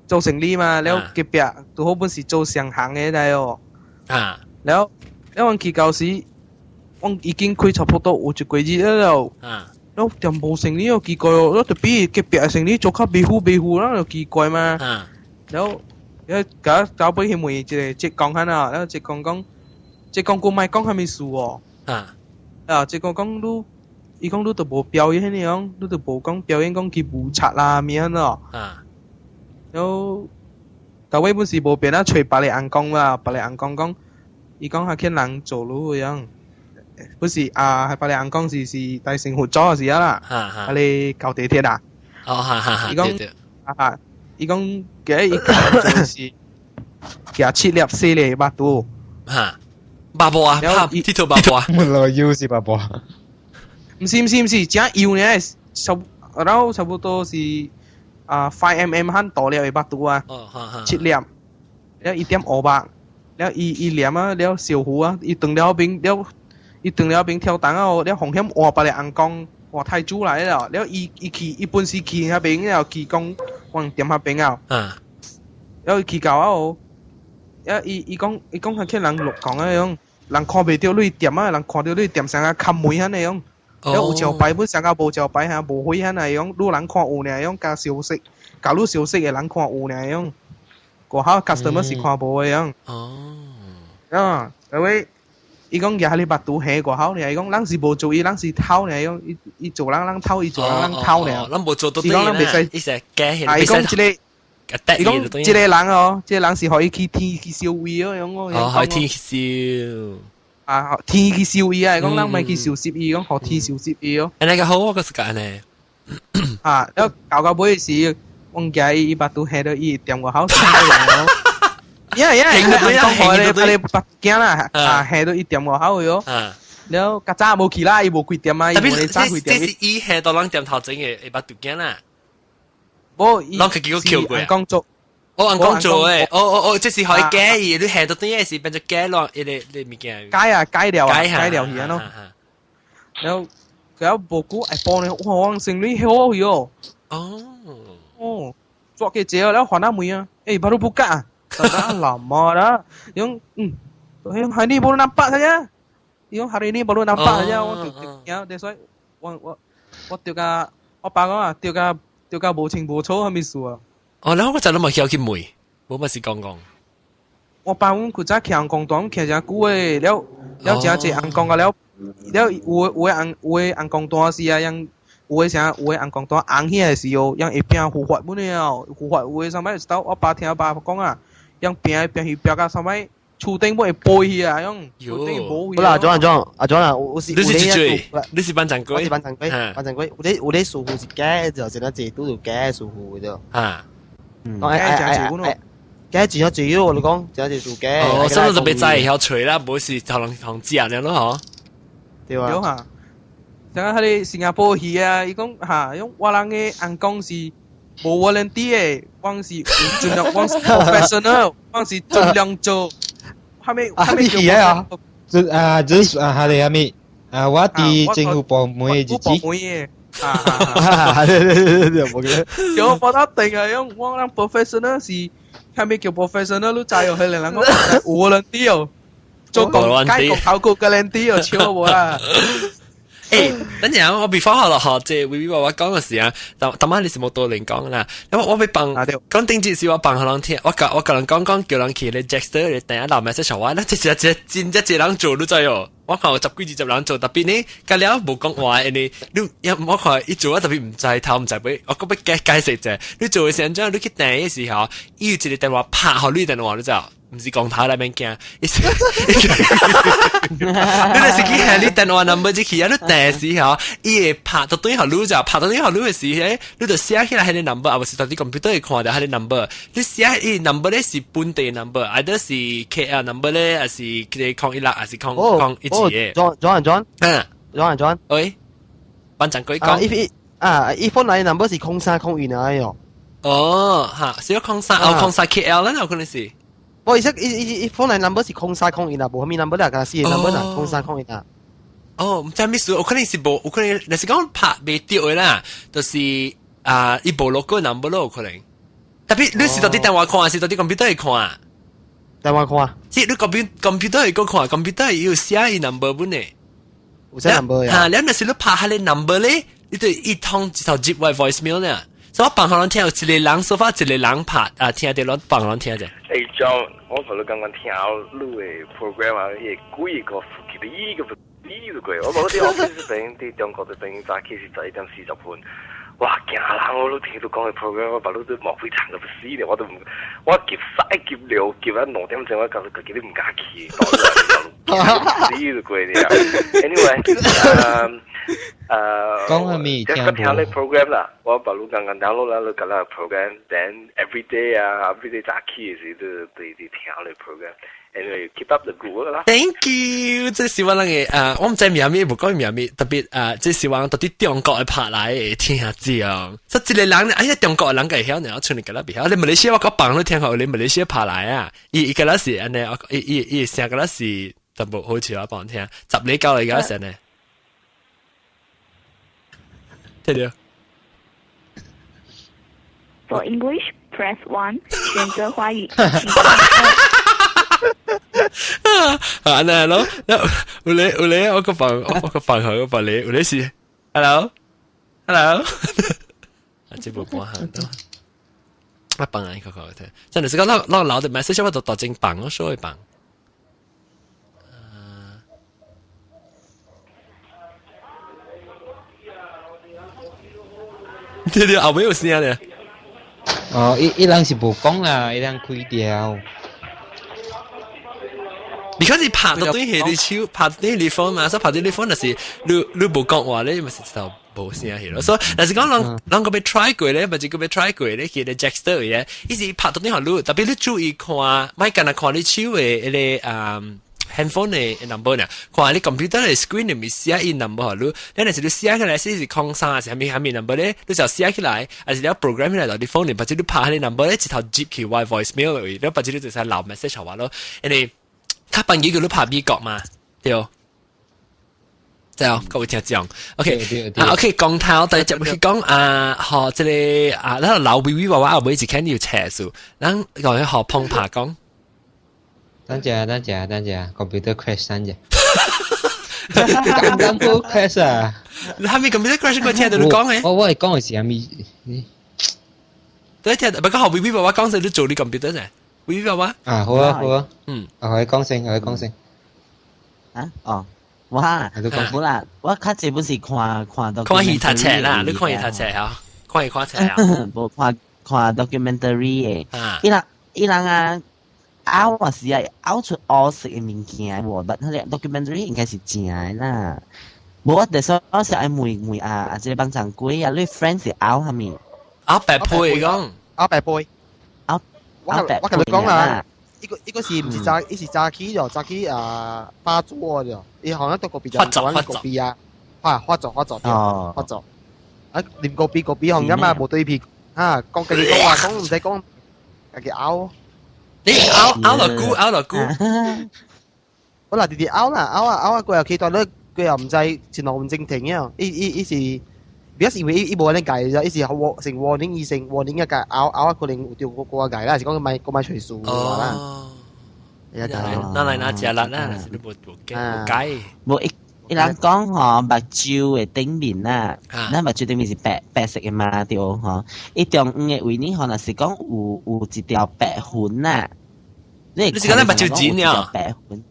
做生理嘛，了隔壁拄好本是做商行的來哦。啊，了了，阮去到時，阮已經開差不多有一個月了。啊，了店無生理哦，奇怪哦，了特別隔壁的生理做較迷糊迷糊，咱就奇怪嘛。啊，了了，甲到尾去問一個職工彼啊，了職工講。這講閣莫講啥物事哦？啊，啊，這個講你，伊講你都無表演彼樣，你都無講表演講去無賊啦，物安怎？啊，然後，到尾本是無變啊，揣別个翁工啦，別个翁工講，伊講較欠人做路樣，不是啊，別个翁工是大成佛祖時啊啦，啊你搞地鐵啊？哦，哈哈哈，伊講啊，伊講今伊做是，舉七粒四粒肉肚，哈。八婆啊，拍鐵頭八婆啊，冇來腰是八婆。毋是毋是毋是，真幼呢，差然後差不多是啊 5 mm 漢大粒的肉肚啊，七粒，了1.5百，了伊伊黏啊，了燒糊啊，伊斷了邊了，伊斷了邊挑擔啊，了風險換別个翁工換太子來了，了伊伊去伊本是去遐邊了去講往店遐邊啊，了伊去到啊哦，了伊伊講伊講較欠人落講啊樣。人看袂著你店啊，人看著你店啥啊砍門按呢樣，了有招牌本啥啊無招牌哈，無火按呢樣，愈人看有爾樣，較熟悉，假如熟悉的人看有爾樣，過後 customer 是看無的樣。哦，啊，因為伊講舉彼個腹肚下過後爾，伊講人是無做伊，人是偷爾樣，伊伊做人人偷，伊做人人偷爾。咱無做到伊講咱袂使，伊是假啊，伊講這個。伊講這個人哦，這個人是予伊去天去燒伊哦，樣哦。哦，予天去燒。啊，天去燒伊啊！伊講咱莫去收拾伊，講予天收拾伊哦。按呢個好，我個是按呢。啊，了搞到尾時，阮家伊腹肚下到伊店外口。呀呀，講彼個彼個腹鏡啦，啊，下到伊店外口喲。了較早無去啦，伊無開店啊，伊無咧早開店。這是伊下到人店頭前的腹肚鏡啦。無，攏家己閣抾過。翁工做，哦，翁工做誒，哦哦哦，這是予伊假伊，你下到轉的是變做假咯，伊個你物件。改啊，改了啊，改了去咯。然後佢後無久下晡呢，哇，阮生理好去哦。哦。哦，做幾濟了，還阿妹啊，欸，baru buka ah. Lama dah. Yang, hari ni baru nampak saja. Yang hari ni baru nampak saja. 我就就，that's why 我我我著甲我爸講啊，著甲。著甲無清無楚，啥物事啊？哦，然後我就諗咪曉去問，無嘛是講講。我爸阮古早徛翁工單，徛誠久的，了了誠濟翁工啊，了了有的有的翁有的翁工單是啊，樣有的啥有的翁工單紅起來時哦，樣會拼護法本的哦，護法有的啥物是我爸聽我爸講啊，樣拼拼去拼到啥物厝頂尾會飛去啊，樣厝頂無去。好啦，阿莊阿莊阿莊啊，我是你是幾歲？你是班長龜？我是班長龜，班長龜。有啲師傅是假，就真係拄到假師傅嘅。啊，講哎哎哎，假真係最我你講，真係做假。哦，所以就別再會曉吹啦，無是頭人同食了咯，嗬。對啊。對哈。像彼个新加坡魚啊，伊講哈，用我人的翁工是無 warranty 的，我是盡量，我是 professional，我是盡量做。哈咪哈咪魚啊？就啊，就是啊，哈哩哈咪啊，我佇政府部門的日子。部門的。啊，對對對對，無記得。叫我得定啊，用我人 professional 是，哈咪叫 professional，你知哦？彼个人講有 warranty 哦，做工解工頭個 guarantee 哦，笑無啦。等陣我 before 學落學，即係微微話我講嘅時啊，但當晚你是冇多人講啦，因為我被幫講頂節是我幫人聽，我教人講講叫人去咧 Jackster 你等下留 message 我，那這這這真這這人做你知哦。我看有十幾二十人做，特別呢，隔了無講話，因為你一我看伊做啊特別毋知頭毋知尾，我閣欲解解釋者，你做嘅時陣，你去訂嘅時候，伊有一個電話拍予你電話，你知無？毋是講頭內面驚，你就是去下你電話 number 入去啊，你訂時候，伊會拍到對予你就拍到對予你嘅時候，你就寫起來彼個 number，啊，無是佇 computer 會看著彼個 number，你寫伊 number 咧是本地 number，either 是 KL number 咧，還是016，還是空空一個。 John John John，嗯，John John，喂，班長鬼講，伊啊，伊 phone 來 number 是0301啊喲。哦，哈，是03，哦，03 KL 啦，有可能是。我意思，伊伊伊 phone 來 number 是0301啊，無啥物 number 啦，敢四個 number 啦，0301啊。哦，毋知咩事，有可能是無，有可能，若是講拍袂著的啦，就是啊，伊無落個 number 咯，有可能。特別你是佇電話看，還是佇 computer 會看？電話看。是你 computer 會閣看，computer 有寫伊 number 本的。有寫 number 呀。哈，你若是你拍彼個 number 咧，你就一通一頭接我 voicemail 呢。所以我放予人聽，有一個人說法，一個人拍啊，聽著攏放予人聽者。欸，John，我頭先剛剛聽你的 program 啊，彼個幾個幾個幾個鬼，我無佇 office 邊，佇中國這邊早起是11點40分，哇，驚人！我都聽到講的 program，我把你都冒非常個死咧，我都唔，我急屎急尿急啊2點鐘，我搞到自己都唔敢去，死都過咧。Anyway，講係咪聽聽你 program 啦，我把你剛剛 download 啦，你講啦 program，then every day 啊，every day 早起時都對對聽你 program。Anyway, keep up the good work 啦。 Thank you，這是我人嘅啊，我毋知名物，無講名物，特別啊，這是我到佇中國的拍來的聽講。所以這個人，哎呀，中國的人會曉呢，我像你佮咱袂曉。你馬來西亞我講放你聽好，你馬來西亞拍來啊，伊伊佮咱是按呢，伊伊伊聲佮咱是淡薄好笑啊，幫聽。十里九嚟佮聲呢，聽著。 For English, press 1，選擇華語。啊，那咯，有咧有咧，我個放佢個放你，有咧是，hello，hello，啊，這部半行到，我放啊，個個聽，真係是講咱咱留的 message 我都當真放，我說會放。啊，對對，後尾有聲咧。哦，伊伊人是無講啦，伊人開掉。你開始拍到對彼你手，拍對你 phone 嘛，所以拍對你 phone 就是你你無講話咧，咪是就無聲去咯。所以若是講人人閣欲 try 過咧，或者閣欲 try 過咧，去咧 Jackster 嘅，伊是拍到對予你，特別你注意看，莫干焦看你手的彼個啊 handphone 的 number 呢，看你 computer 的 screen 裡面寫伊 number 予你，你若是你寫起來是是03還是啥物啥物 number 咧，你就寫起來，還是你 program 起來到你 phone 裡，或者你拍彼個 number 咧，一頭接去我 voicemail 去，你或者你就使留 message 予我咯，因為較笨幾個你拍美國嘛，對。對哦，各位聽眾，OK，啊，OK，講頭第一集去講啊，學這個啊，咱老微微娃娃後尾一肯定有冊數，咱講去學碰拍講。等陣，等陣，等陣，computer crash 等陣。剛剛好 crash 啊！你係咪 computer crash 我聽到你講嘅？我我係講嘅是係咪？對，聽，不過學微微娃娃講先，你做你 computer 啫。微微娃娃。啊，好啊，好啊。啊，可以講先，可以講先。啊，哦。哇，好啦，我較濟本是看看到看伊讀冊啦，你看伊讀冊啊？看伊看冊啊？無看看 documentary 的，伊人伊人啊，拗也是啊，拗出烏色的物件無，但彼個 documentary 應該是正的啦。無我就是我是愛問問啊，啊這個幫長鬼啊，你 friend 是拗啥物？拗白配講，拗白配，拗我我共你講啦。伊個伊個是毋是早，伊是早起就早起啊發作就，伊好像到個別就玩個別啊，啊發作發作對，發作。啊，啉咖啡咖啡紅咁啊，無對皮啊，講家己講話講毋使講，家己拗。你拗拗落久，拗落久。我嗱直直拗啦，拗啊拗啊，過後去到咧，佢又毋知前路唔正停啊，伊伊伊是。表示因為伊伊無按呢解啫，伊是成 warning 醫生 warning 一解拗拗啊，可能有著個個解啦，是講買個買隨數啦。那來那食力啦，是你無無解無解。無伊伊人講吼，目睭的頂面啊，咱目睭頂面是白白色的嘛，對吼。伊中央的位呢，可能是講有一條白痕啊。你是講咱目睭剪啊？白痕，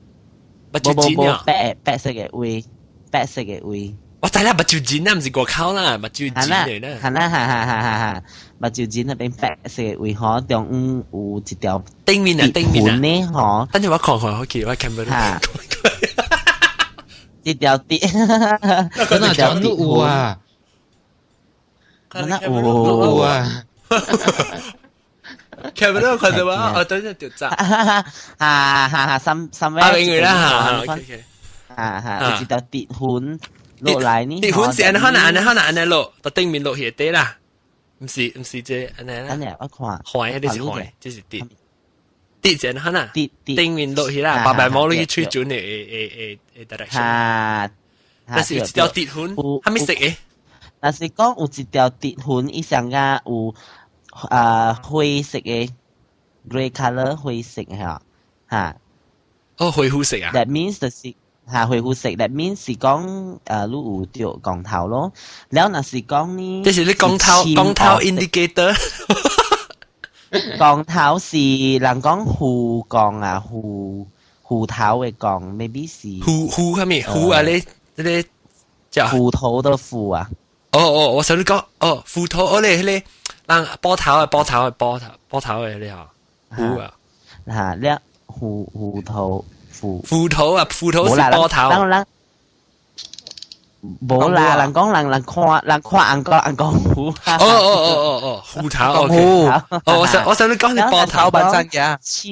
目睭剪啊？白白色的位，白色的位。我知啦，目睭剪啊，毋是外口啦，目睭剪嚟啦。係啦，係係係係係，目睭剪那邊白色的位吼，中央有一條頂面啊，頂面啊。呢吼。等陣我看看，好奇我看唔到。一條跌，嗰那講都有啊，那有啊。看唔到看到啊！哦，等陣就炸。哈哈哈！三三位。啊，明啦嚇。哈哈，有一條跌痕落來呢。跌痕是按可能按可能按落，到頂面落去底啦。毋是毋是這按呢啦。按呢我看。黃，這是黃，這是跌。跌正可能。跌跌。頂面落去啦，白白毛落去吹準的的的的 direction。哈。但是有一條跌痕，係咪色的？但是講有一條跌痕，伊上個有啊灰色的 grey color 灰色嚇嚇。哦，灰灰色啊。 That means 就是嚇灰灰色，That means 是講你有著光頭咯。了若是講呢？這是你光頭光頭 indicator。光頭是人講虎光啊，虎虎頭的光，maybe 是虎虎係咪？虎啊！你你叫斧頭的斧啊？哦哦，我想你講哦，斧頭哦，你你人波頭啊，波頭啊，波頭波頭嘅你嚇虎啊嚇，了虎虎頭斧斧頭啊，斧頭是波頭。無啦，人講人人看人看紅光紅光虎。哦哦哦哦哦，虎頭虎。哦，我想你講你波頭本身嘅。似，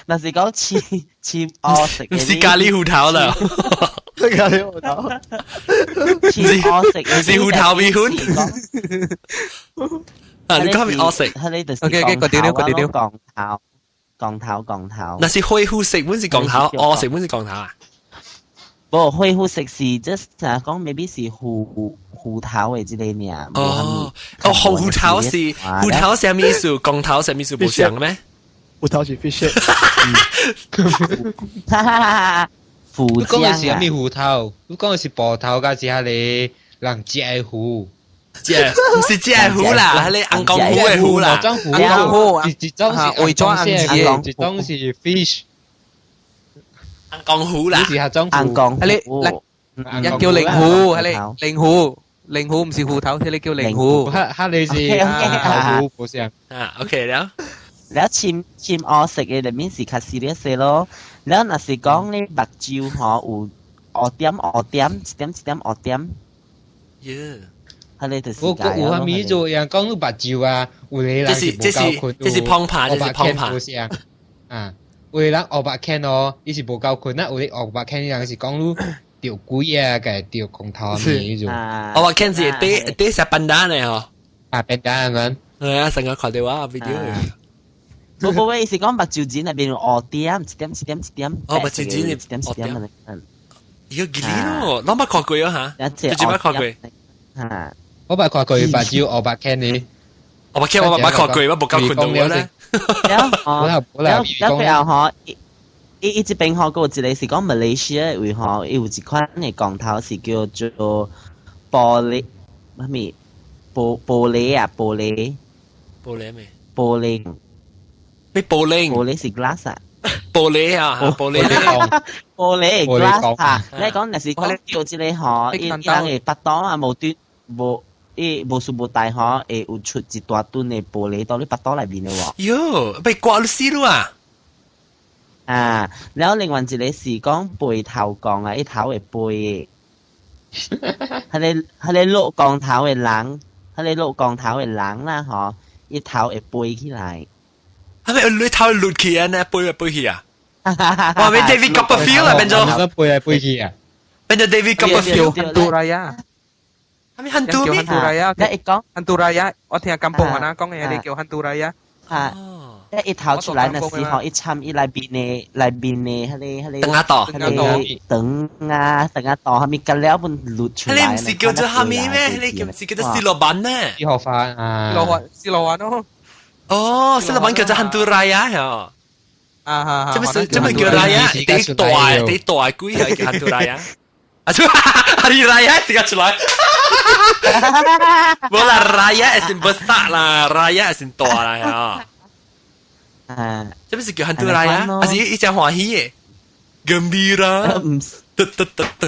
若是講似似烏色。唔是咖喱虎頭啦。咖喱虎頭。似烏色。唔是虎頭米粉。啊，你講係烏色。 OK OK，continue continue。光頭，光頭，光頭。那是灰灰色，本是光頭，烏色本是光頭啊。無灰灰色是 just 講 maybe 是虎虎頭的這個名。哦哦，虎頭是虎頭啥物意思？光頭啥物意思？無像咩？虎頭是 fish。哈哈哈！虎你講的是啥物虎頭？你講的是葡萄，還是彼个人食的虎？食毋是食的虎啦，彼个紅光虎的虎啦。紅虎，一種是偽裝紅色，一種是 fish。紅光虎啦，是下種紅光虎，你一叫靈虎，係你靈虎，靈虎毋是虎頭，係你叫靈虎。哈哈，你是虎虎，不是啊？OK 了。了深深烏色的裡面是較 serious 咯。了若是講你目睭吼有烏點烏點，一點一點烏點。耶！係你就是。我有啥物做樣講你目睭啊？有個人是無夠困，這是碰拍，這是碰拍。啊。有個人烏目看哦，伊是無夠困啊！有個烏目看，人是講你著鬼啊，個著光頭咪種。烏目看是第第隻笨蛋嚟吼。啊，笨蛋啊！係啊，成日看到我 video。無無，伊是講目睭前那邊有烏點，一點一點一點。哦，目睭前一點一點。伊個記咯，攏捌看過啊嚇？你捌看過？嚇！我捌看過目睭烏目看呢。我捌看，我捌看過，我無夠困到咧。了吼，了了過後吼，伊伊這邊吼，閣有一個是講馬來西亞位吼，伊有一款的光頭是叫做玻璃，啥物玻玻璃啊，玻璃，玻璃咩？玻璃，咩玻璃？玻璃是 glass 啊。玻璃啊，玻璃，玻璃 glass 啊！你講若是講叫這個吼，伊伊人會腹肚啊，無端無。伊無事無代吼，會有出一大噸的玻璃到你腹肚內面的喎。喲，被刮死了啊！啊，然後另外一個是講背頭光啊，伊頭會背的。彼個落光頭的人，彼個落光頭的人啦吼，伊頭會飛起來。係咪你頭會落去啊？呢飛來飛去啊？哇！變 David Copperfield 啦，變做飛來飛去啊！變做 David Copperfield。 Hantu Raya。係咪 hantu 叫 Hantu Raya？你一講 Hantu Raya，我聽kampung 啊講嘅，你叫 Hantu Raya。啊！一頭出來那時候，一參伊內邊的內邊的彼個彼個腸仔肚，彼個腸啊腸仔肚，蝦米隔了本露出來。你毋是叫做蝦米咩？你毋是叫做絲羅板咩？絲羅飯啊，絲羅飯絲羅飯咯。哦，絲羅板叫做 Hantu Raya 呀。啊哈！這麼是這麼叫 Raya？第大第大鬼係叫 Hantu Raya。啊，出 Hari Raya 時間出來。無啦，Raya 係先 besar 啦，Raya 係先大啦呀。啊，這不是叫 Hantu Raya，還是一隻歡喜嘅？Gembira，得得得得。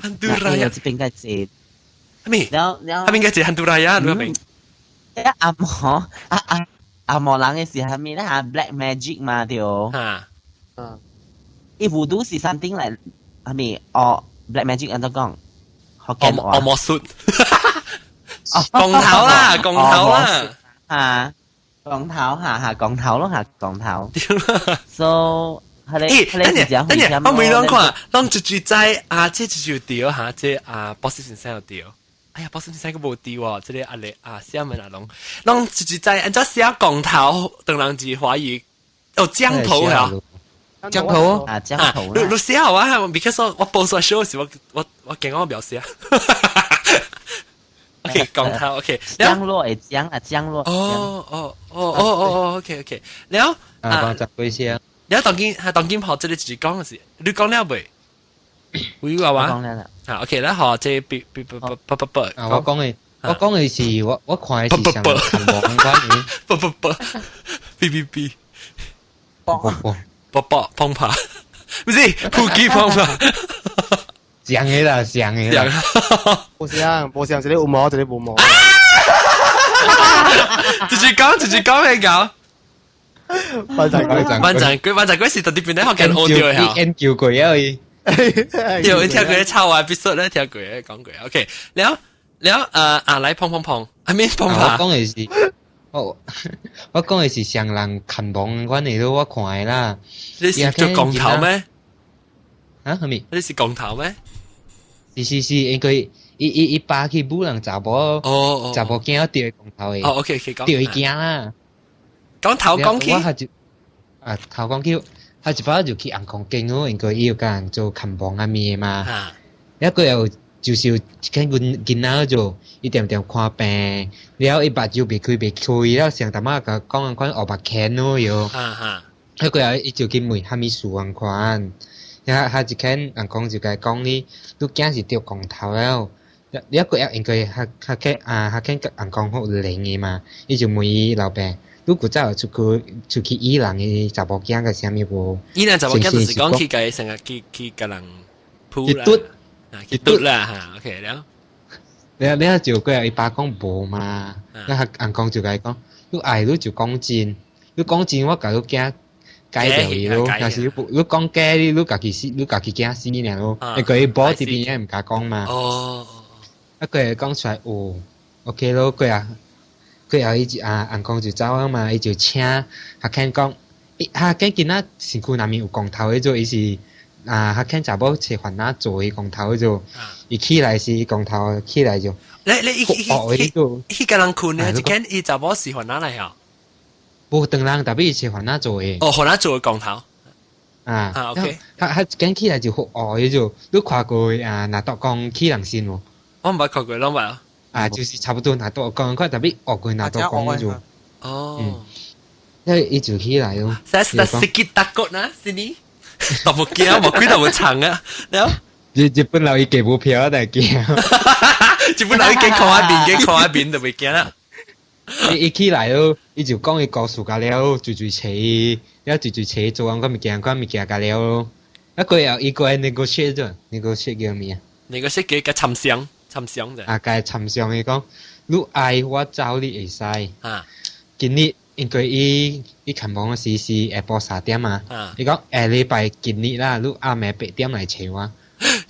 Hantu Raya 這邊該是咩？了了，他邊該是 Hantu Raya，你明？阿毛啊啊阿毛人嘅是蝦米咧？Black Magic 嘛對。啊。伊 voodoo 是 something like 係咪？哦，Black Magic 按怎講？福建話。惡魔術。降頭啦，降頭啦。啊，降頭嚇嚇，降頭咯嚇，降頭。So 係你咦，等陣等陣，我每兩看，攏一句在啊，這一句對嚇，這啊，博士先生有對。哎呀，博士先生個無對喎，這個阿力啊，寫文阿龍，攏一句在按怎寫降頭，當人是華語，哦，降頭嚇。降頭啊，降頭你你寫好啊，because 我報出 show 時，我驚我唔曉寫。OK，降頭 OK。降落會降啊，降落。哦哦哦哦哦，OK OK。了啊，講十幾聲。了當今係當今學這個就是講嘅是，你講了未？有啊嘛？講了啦。啊 OK，啦學這 B B B B B B。啊，我講嘅是我看嘅是上看網關嘅。不不不，B B B。不不。卜卜碰爬，唔是普吉碰爬，上嘅啦，上嘅啦，無上無上，一個有毛，一個無毛。直接講，直接講咩搞？萬仔龜，萬仔龜，萬仔龜是到底邊啲學緊好掉呀？研究過啊伊，有聽過抄啊，必須咧聽過講過。OK，了了，啊來碰碰碰，阿面碰爬。我講嘅是。我講嘅是上人看網款的咯，我看的啦。你是做降頭咩？啊，係咪？你是降頭咩？是是是，因為伊伊巴去舞人查某，查某囝掉降頭的。哦，OK OK，掉伊囝啦。講頭講起。我係啊頭講起，他一擺就去紅空間咯，因為伊有共人做看網啊物嘛。一個又。就是有一間囡囡仔就伊定定看病，了伊目睭袂開袂開，了上淡仔共講款烏目牽咯哟。彼過後伊就去問啥物事共款，了他一間人講就共伊講你，你囝是著光頭了，了過後因為較較較啊較肯人講好靈的嘛，伊就問伊老爸，你古早有出去醫人的查某囝個啥物無？醫人查某囝就是講去共成日去共人撲啦。去嘟啦嚇，OK 了。了了就過後伊爸講無嘛，了翁公就共伊講，你愛你就講真，你講真我共你囝解掉伊咯，若是你講假你你家己死，你家己驚死爾咯，因為伊某佇邊仔毋敢講嘛。哦。啊，過後講出來哦，OK 咯，過後過後伊就啊翁公就走啊嘛，伊就請阿肯講，阿肯囡仔身軀內面有光頭彼種，伊是。啊，較肯查某揣番仔做伊光頭就，伊起來是伊光頭起來就，你你伊伊伊共人睏呢？一間伊查某是番仔來吼？無當人，特別是番仔做的。哦，番仔做的光頭。啊啊，OK。較較一間起來就好烏的就，你看過啊？拿督公起人身無？我毋捌看過，攏捌。啊，就是差不多拿督公看，特別學過拿督公就。哦。因為伊就起來咯。 Saya sudah sikit takut nah sini. 都無驚，無鬼都無長啊！了，日本人伊加無票但驚。日本人伊加看下面，加看下面就袂驚啦。伊起來咯，伊就講伊故事甲了，追追找伊，了追追找做完個物件，個物件甲了咯。啊，過後伊過來 negotiate 咗，negotiate 叫咩啊？negotiate 叫參商，參商啫。啊，共參商伊講，你愛我走你會使。啊。今日。因為伊伊看網時是下晡3點嘛，伊講下禮拜今日啦，你暗暝8點來揣我。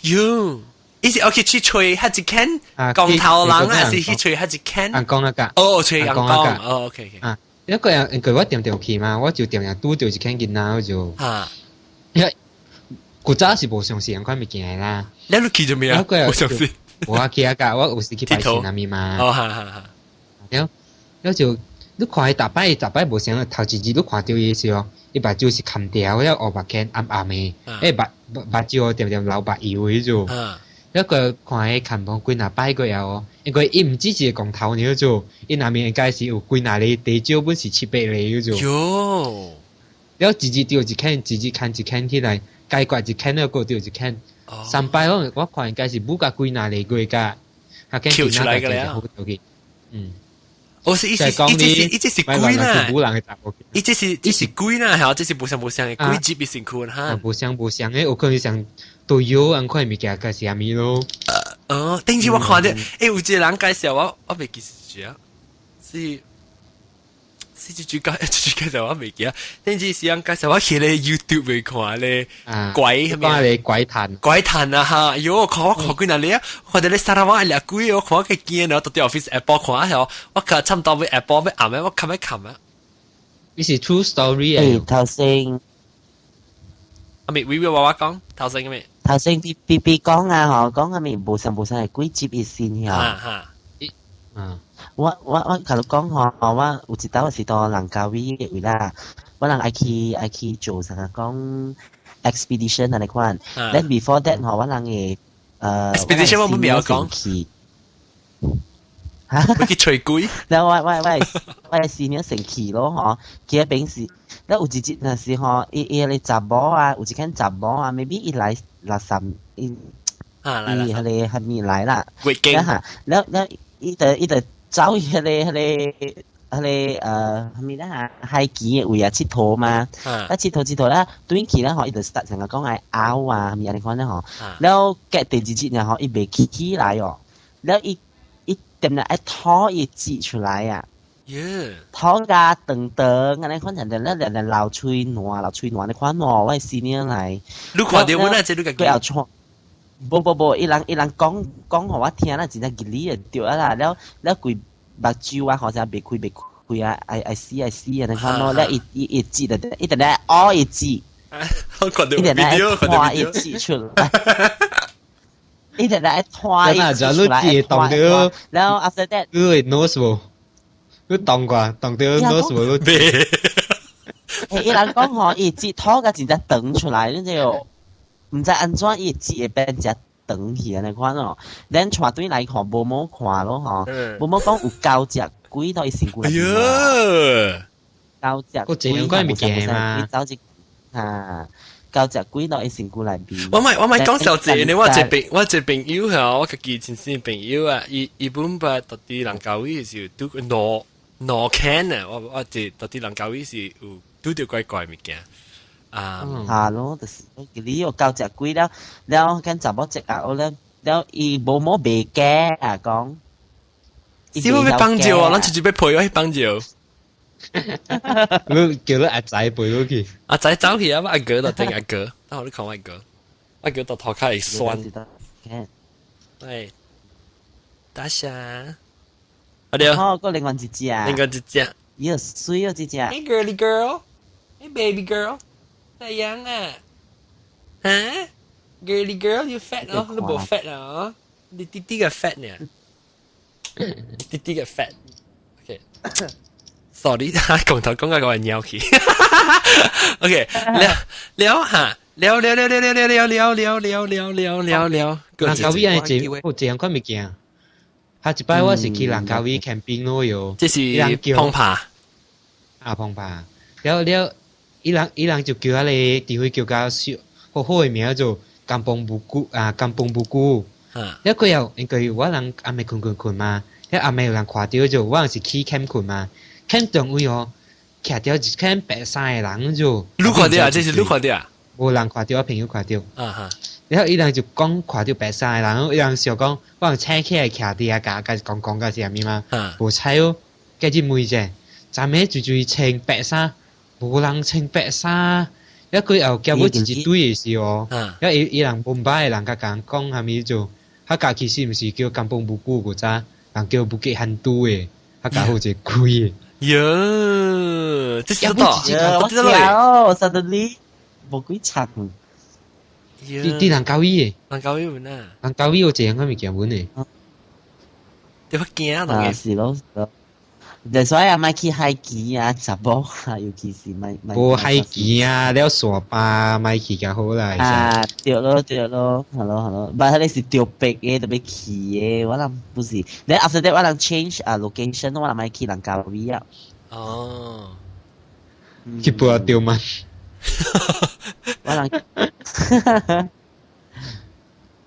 喲，伊是 OK 去揣彼一間光頭人啊，是去揣彼一間？翁公那個。哦，揣翁公。哦，OK OK。啊，一個人因為我定定去嘛，我就定定拄著一間囡仔，我就。啊。因為古早是無相信款物件啦。你去做咩啊？無相信。我去啊，我有時去拜神阿咪嘛。哦，哈哈哈。了了就。你看伊逐擺，伊逐擺無啥，頭一日你看著伊時候，伊目睭是含條，了烏目瞼暗暗的，欸目目睭定定流目油彼種。了個看伊看無幾若擺過後，因為伊毋止一個光頭爾做，伊內面應該是有幾若个，至少本是七八个彼種。喲！了一日著一牽，一日牽一牽起來，解決一間了，過掉一間。三擺我看應該是舞甲幾若個月甲，啊，跳出來個了。嗯。我是意思，伊這是鬼啦，伊這是這是鬼啦，係這是無相無相的鬼接伊身軀哈。無相無相的，有可能像都有按款物件，個是啥物咯？哦，頂次我看著，欸，有一個人介紹我，我袂記是誰啊，是是一句介一句介紹我袂記啊。頂次是人介紹我去咧 YouTube 去看咧鬼係咪？咧鬼談鬼談啊哈！喲，我看我看幾若咧，看到咧沙拉瓦掠鬼，我看我驚了，到佇 office Apple 看下，我看差唔多欲 Apple 欲暗的，我看欲看啊。呢是 true story 啊！頭先，阿咪微微娃娃講頭先咩？頭先 B B B 講啊，嗬，講係咪無相無相係鬼接熱線嚇？哈啊！我共你講吼，我有一道是到蘭卡威的位啦，我人愛去愛去做啥個講 expedition 按呢款。Then before that 吼，我人會expedition 我冇講去。嚇！去吹鬼。然後我係 senior 先去咯，吼，去彼邊時，了有一日若是吼，伊伊個查某啊，有一間查某啊，maybe 伊來六三伊伊彼個蝦米來啦，了了了伊就伊就走彼個彼個彼個蝦米啦海墘的位啊𨑨迌嘛，啊𨑨迌𨑨迌啦，轉去咧吼，伊就 start 成個講愛拗啊，蝦米按呢款咧吼，了隔第二日呢吼，伊袂起起來哦，了伊伊點來愛吐伊舌出來啊，吐甲長長按呢款，人哋咧咧流喙瀾流喙瀾按呢款哦，我 senior 來，你看著阮啊，這你家己。佢後錯。無無無，伊人伊人講講予我聽啦，真正吉利就對啊啦，了了規目睭啊，好像袂開袂開啊，愛愛死愛死按呢款咯，了伊伊伊舌就伊直咧嘔伊舌，我看著伊直咧拖伊舌出來，伊直咧拖伊舌出來，動到，然後 after that，你會 nose 無？你動過，動到 nose 無？你未？伊人講吼，伊舌吐甲真正長出來，你知無？毋知按怎伊舌會變遮長去按呢款哦。咱帶轉來看無毛看咯吼，無毛講有九隻鬼佇伊身軀內面。九隻鬼物件嘛？九隻啊，九隻鬼佇伊身軀內面。我咪講小姐呢，我一個朋友嚇，我家己親身朋友啊，伊伊本捌佇佇蘭卡威是拄兩兩間啊，我一佇佇蘭卡威是有拄著怪怪物件。啊，嚇咯，就是你有九隻鬼了，了跟查某隻啊，了了伊無毛袂驚啊講。是我欲幫助啊，咱直接欲陪我去幫助。你叫你阿仔陪我去。阿仔走去啊，我阿哥就聽阿哥，等我你看我阿哥，阿哥到頭殼會酸。喂，大俠，阿對。好，閣另外一隻。另外一隻。伊水哦，這隻。 Hey girly girl, hey baby girl. 怎樣啊？嚇？Girly girl, you fat 哦，你無 fat 啊？你弟弟個 fat 呢？弟弟個 fat。OK。Sorry，講頭講到個尿去。OK，了了嚇，了了了了了了了了了了了了了了。蘭卡威係這，有這樣款物件。下一擺我是去蘭卡威 camping 咯喲。這是碰爬。啊，碰爬。了了。伊人伊人就叫彼个指揮叫較好好的名做 Kampung Buku 啊，Kampung Buku。了過後，因為我人暗暝睏睏睏嘛，了暗暝有人看著就我人是去 camp 睏嘛，camp 中位哦，徛著一間白衫的人就。你看著啊？這是你看著啊？無人看著，我朋友看著。啊哈。然後伊人就講看著白衫的人，伊人想講我人醒起來徛佇遐，共共講講甲是啥物嘛？無彩哦，繼續問者，昨暝就就是穿白衫。無人穿白衫，了過後結尾一一隊的時候，了伊伊人文巴的人共講講啥物就，他家其實毋是叫 Kampung Buku 古早，人叫 Bukit Hantu 的，他家好一個鬼的。喲，這是多，我知哦，suddenly 無幾層。佇佇蘭卡威的，蘭卡威有哪？蘭卡威有這樣個物件本的。你會驚啊？是咯，是咯。所以啊，莫去海墘啊，查某啊，尤其是莫莫。無海墘啊，了沙巴莫去較好啦。啊，對咯對咯，係咯係咯，但係你是著白的，特別去的，我人不是。then after that 我人 change 啊 location，我人莫去蘭卡威啊。哦。去報掉嗎？我人。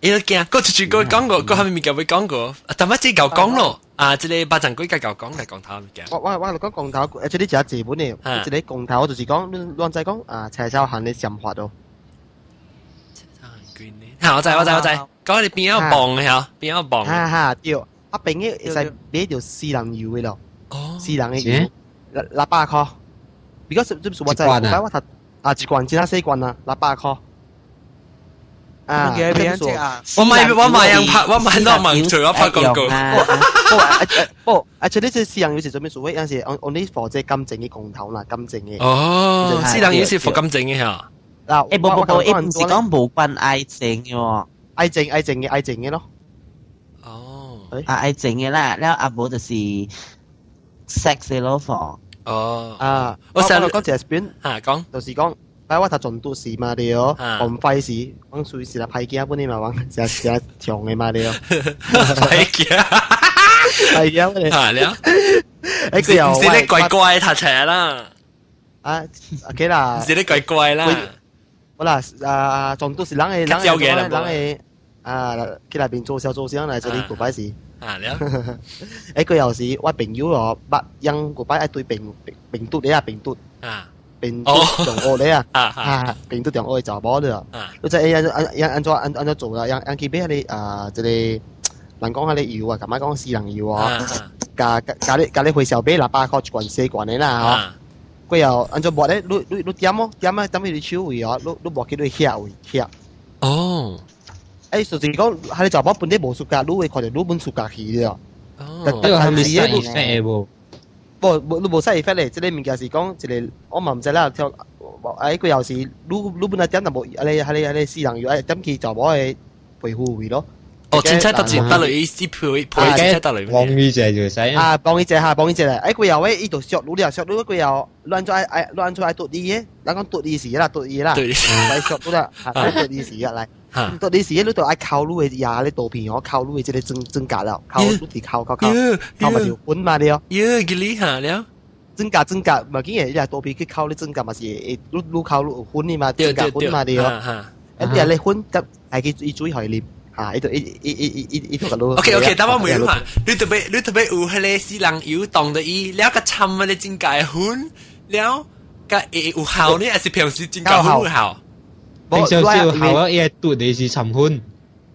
伊都驚，個出去個講過，個係咪物件會講過？啊，但乜只舊講咯？啊，這個百丈龜個舊講嚟講頭物件。我講公頭，這裡真濟本嘅，這個公頭就是講，你亂在講啊，赤手行的想法咯。嚇！我知我知我知，講你邊有磅嘅嚇，邊有磅。哈哈，對，啊邊嘅會使買著私人油嘅咯，私人嘅油，600箍。如果是這是我知，我讀啊一罐真細罐啊，600箍。啊！我買樣拍，我買到盲除我拍廣告。不，而且你這私人油是做咩事？有時 only for 這感情嘅公頭啦，感情嘅。哦，私人油是 for 感情嘅嚇。嗱，誒，無無無，伊毋是講無關愛情嘅喎。愛情愛情嘅愛情嘅咯。哦。啊，愛情嘅啦，了啊無就是 sex 嘅咯，for。哦。啊，我成日講一個 experience 嚇講，就是講。擺我讀全都時嘛對哦，公費時，我隨時來歹囝本你嘛，我成成長的嘛對哦。歹囝，歹囝本你。嚇了，誒佢又唔是你乖乖讀冊啦。啊，OK 啦。唔是你乖乖啦。好啦，啊，全都是人的人的人的啊，去內邊做小做小來這裡古擺時。啊了。誒佢又是我朋友哦，捌養古擺愛對病病毒咧啊病毒。啊。病毒中學咧啊，啊，病毒中學的查某咧啊，你知按按按怎按按怎做啦？按按去買彼個啊，這個人講彼個油啊，感覺講私人油啊，加加你加你回銷買600箍一罐細罐的啦，吼。過後按怎抹咧？你你你點哦？點啊？點去你手位哦？你你抹去你額位額。哦。欸，就是講，彼個查某本底無暑假，你會看著你本暑假去了。哦。這個係咪 side effect 無？無無，你無使 effect 咧，這個物件是講一個，我嘛毋知啦。跳，哎，佢又是你你本來點就無，啊你啊你啊你私人藥，哎點去查某的皮膚位咯。哦，凊彩得一得落伊伊配配凊彩得落。幫伊者就使。啊，幫伊者哈，幫伊者咧。哎，佢又喂，伊就削滷了，削滷佢又亂做愛愛亂做愛剁你嘅，咱講剁你時啦，剁伊啦，來削滷啦，剁你時啊來。剁你時，你就愛烤滷的牙咧肚皮哦，烤滷的這個增增加了，烤滷佇烤烤烤，烤嘛就粉嘛了。耶，吉利哈了。增加增加，嘛緊嘅，伊肚皮去烤咧增加嘛是會滷滷烤滷有粉的嘛，增加粉嘛對哦。啊，你咧粉，得係去伊水予伊啉。啊！伊就伊伊伊伊伊伊就個 OK OK，等我問你嘛，你特別你特別有彼個死人油當著伊，了個摻彼個真假粉，了個會有效呢？還是平時真假粉有效？平常時有效啊，伊會拄的是摻粉。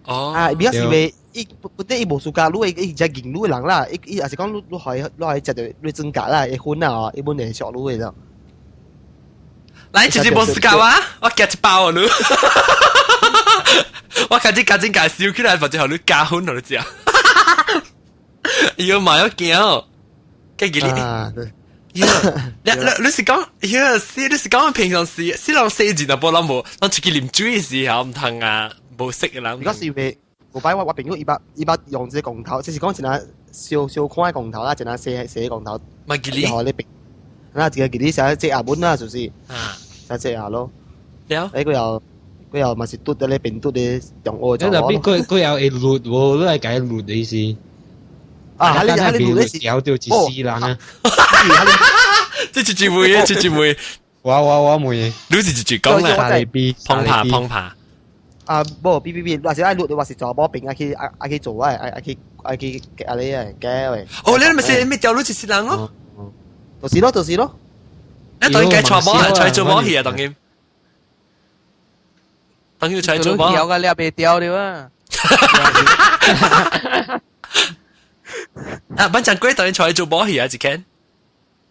哦。啊，比較是袂伊本底伊無暑假，你會伊只認你的人啦，伊伊也是講你你可以你可以食著你增加啦，會粉啊，伊本會熟你的咯。來，直接無暑假啊！我夾一包啊你。我開始趕緊加燒起來，或者予你加粉，予你食。伊嘛要驚哦，計記你。你你你是講，呀，是你是講平常時，是人細字就無人無，人出去啉水時候毋通啊，無識嘅人。如果是話，古擺我我朋友伊捌伊捌用這個公頭，就是講一若小小款的公頭啦，一若細細公頭。嘛記你。那一個記你寫這阿本啦，就是。啊。寫這下咯。了。哎，佢又。佢又嘛是拄得咧，變拄咧中學就。特別佢佢又會錄喎，你係解錄的意思。啊，你你錄的是掉掉一世人啊！這一句話，這一句話，我我問，你是一句講啦，碰爬碰爬。啊，無，B B B，若是愛錄的話是查某朋愛去愛愛去做愛愛愛去愛去阿你啊，改喂。哦，你咪是咪掉你一世人咯？就是咯，就是咯。你當然該揣某，揣做某去啊，當然。當然揣做某。掉個你也袂掉了啊！啊，反正鬼當然揣做某去啊，一間。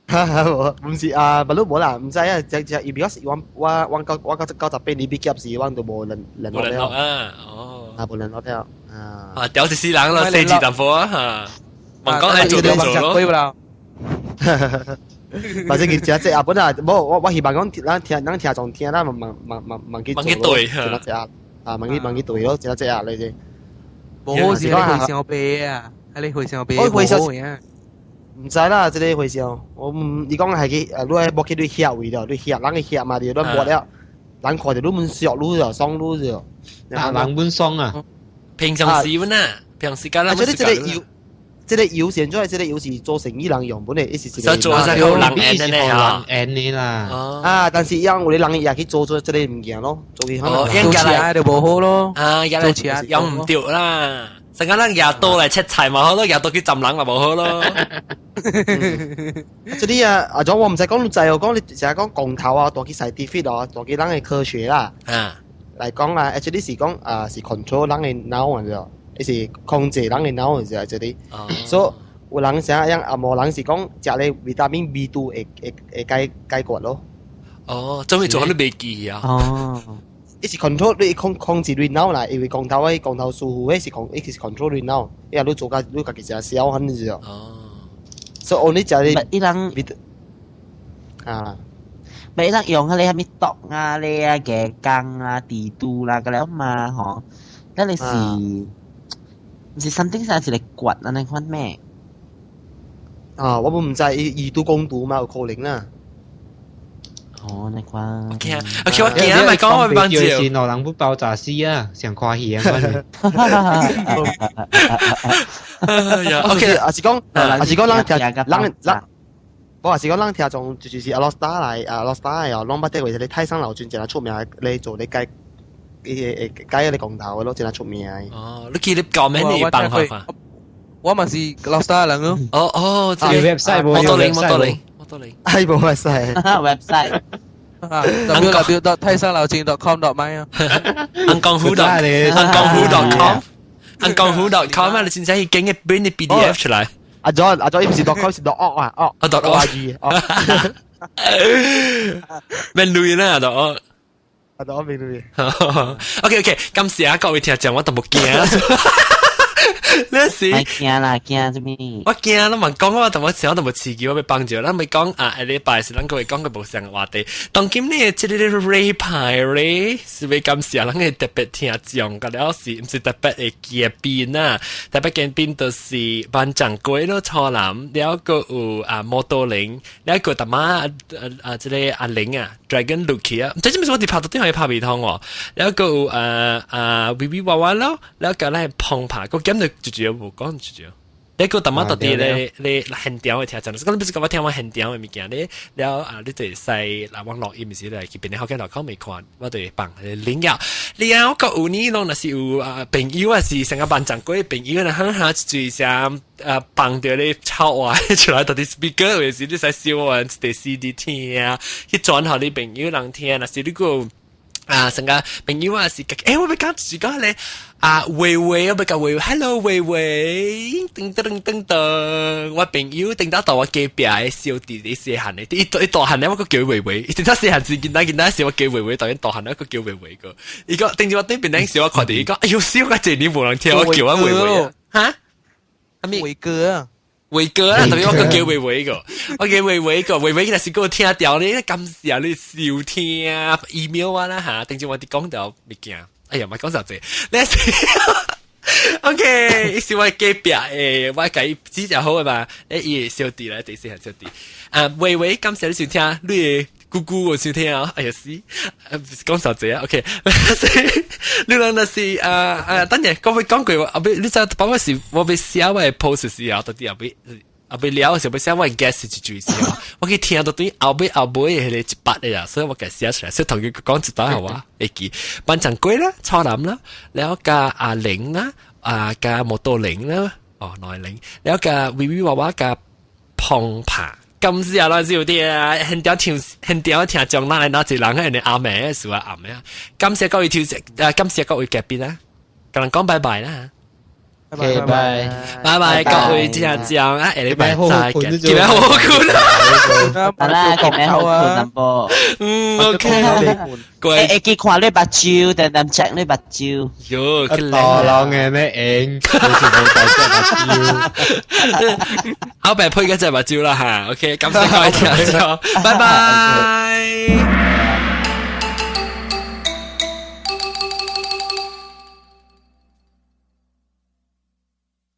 無，毋是啊，不如無啦，毋知啊，只只伊比較我我我九我九98年畢業時，我都無聯聯絡了。啊，哦。啊，無聯絡了。啊。啊，屌一世人咯，細字淡薄啊嚇。問講愛做就做咯。反正佢只只阿本啊，無我我希望講，咱聽咱聽眾聽，咱問問問問問去做咯，只只啊，問去問去對咯，只只啊，你啫。無好是你回想白啊，係你回想白，我回想唔知啦，這個回想，我唔，伊講係去，你愛摸去你額位了，你額人嘅額嘛，你摸了，人看著你滿熟，你就爽，你就。啊，人滿爽啊！平常時阮啊，平時間咱。啊，這個油，這個油先做，這個油是做生意人用本的，伊是一個。做啥個人緣的啊？人緣的啦。啊，但是讓有的人也去做做這個物件咯，做去可能。做起來就無好咯。啊，做起來用毋著啦。成個咱牙刀來切菜嘛好咯，牙刀去斬人嘛無好咯。這裡啊，阿種我毋使講你知哦，講你成日講光頭啊，大去 scientific 哦，大去人的科學啦。啊。來講啊，actually 是講啊，是 control 人的腦啊，伊是控制人的腦啊，這裡。所以有人啥樣啊？無人是講食咧維他命 B2 會會會解解決咯。哦，做咩做你袂記啊？哦。伊是 control 你控控制你腦啦，因為光頭的光頭師傅，彼是控，伊是 control 你腦，伊啊你做家你家己食痟很是哦。哦。所以你食咧，伊人啊，咪伊人用彼個啥物毒啊、咧啊、雞公啊、地肚啦，個了嘛吼，咱個是，毋是 something 啥一個骨按呢款咩？啊，我毋知伊以毒攻毒嘛，有可能啦。哦，那款。 OK 啊，OK，我驚咪講我幫住。是兩人不爆炸死啊，上歡喜啊！ OK，啊是講，啊是講人聽人人，我是講人聽眾就是阿羅斯達來，阿羅斯達哦，攏捌得為一個太上老君真出名，咧做咧解，伊會解彼個光頭的咯，真出名。哦，你記得講咩？你幫下看。我嘛是老斯達人咯。哦哦，這個 website 無？摩托零，摩托零。係無 website。 website。啊，www. 太上老君 .com.my 啊。安江虎 dot 安江虎 .com，安江虎 .com 啊！你真正去經嘅邊啲 PDF 出來。阿 John，阿 John，伊毋是 .com 是 .org 啊，哦，啊 .org，免鐳啦，.org。啊，.org 免鐳。 OK OK，感謝啊各位聽眾，我都無驚。你是驚啦，驚做咩？我驚，你問講我同我時我都無刺激，我欲幫助。咱咪講啊，下禮拜是咱各位講個無相話題。當今呢，這個禮拜咧是欲感謝咱個特別聽眾，個了是毋是特別的嘉賓啊？特別嘉賓就是班長龜咯，初男，了閣有啊摩多林，了閣大媽啊啊這個阿玲啊，Dragon Lucky 啊，毋知做咩我佇拍到頂可以拍袂通哦。了閣有啊啊微微娃娃咯，了閣咱澎爬，閣減就就無講就就。你個淡仔到底咧咧現場的聽眾，講你不是講我聽我現場的物件咧，了啊，你就會使來網絡伊毋是來去邊個好間內口未看，我就會放 link 了。了閣有呢，攏若是有啊朋友啊是成個班長過朋友，若哈哈就是啥啊放著咧臭話出來，到底 speaker 有時你使燒完一個 CD 聽啊，去轉予你朋友人聽，若是你閣啊成個朋友啊是，欸，我欲講就是講咧。啊，維維，我欲共維維，Hello 維維，噔噔噔噔，我朋友頂到到我隔壁的小弟弟細漢的，伊伊大漢咧，我閣叫維維，伊頂到細漢時囡仔囡仔時，我叫維維，當然大漢咧，我閣叫維維個。伊講頂住我頂邊頂時，我看著伊講，哎喲，小個這年無人聽，我叫我維維啊，哈？阿咪維哥啊？維哥啊，特別我閣叫維維個，我叫維維個，維維若是閣聽著咧，感謝你收聽 email 我啦嚇，頂住我佇講著物件。哎呀，莫講啥子，你是 OK，伊是我隔壁的，我共伊指就好的嘛。誒，伊小弟來，第四項小弟。啊，維維，感謝你收聽，你的姑姑有收聽啊。哎呀死，講啥子啊？OK，你人若是啊啊，等下講欲講過，後尾你知包我是我欲寫我的 post 時候，到底後尾。後尾了時候，欲寫我 guest 一句時候，我去聽到對後尾後尾的彼個一筆的啊，所以我共寫出來，所以同佢講一擺好啊，會記。班長龜啦，超男啦，了佮阿玲啦，啊佮摩托玲啦，哦，兩個玲，了佮微微娃娃佮澎爬。感謝啦，小弟啊，現場聽現場聽眾，哪來哪一人喺你阿妹是啊阿妹啊，感謝各位聽啊，感謝各位嘉賓啊，共人講拜拜啦。拜拜拜拜，各位聽眾啊，下禮拜再見，今日好好睏啊！好啦，今日好睏淡薄。嗯，OK。會會記看你目睭，定定 check 你目睭。喲，大人的咩影，好似冇帶隻目睭。後壁配嗰隻目睭啦嚇，OK，感謝各位聽眾，拜拜。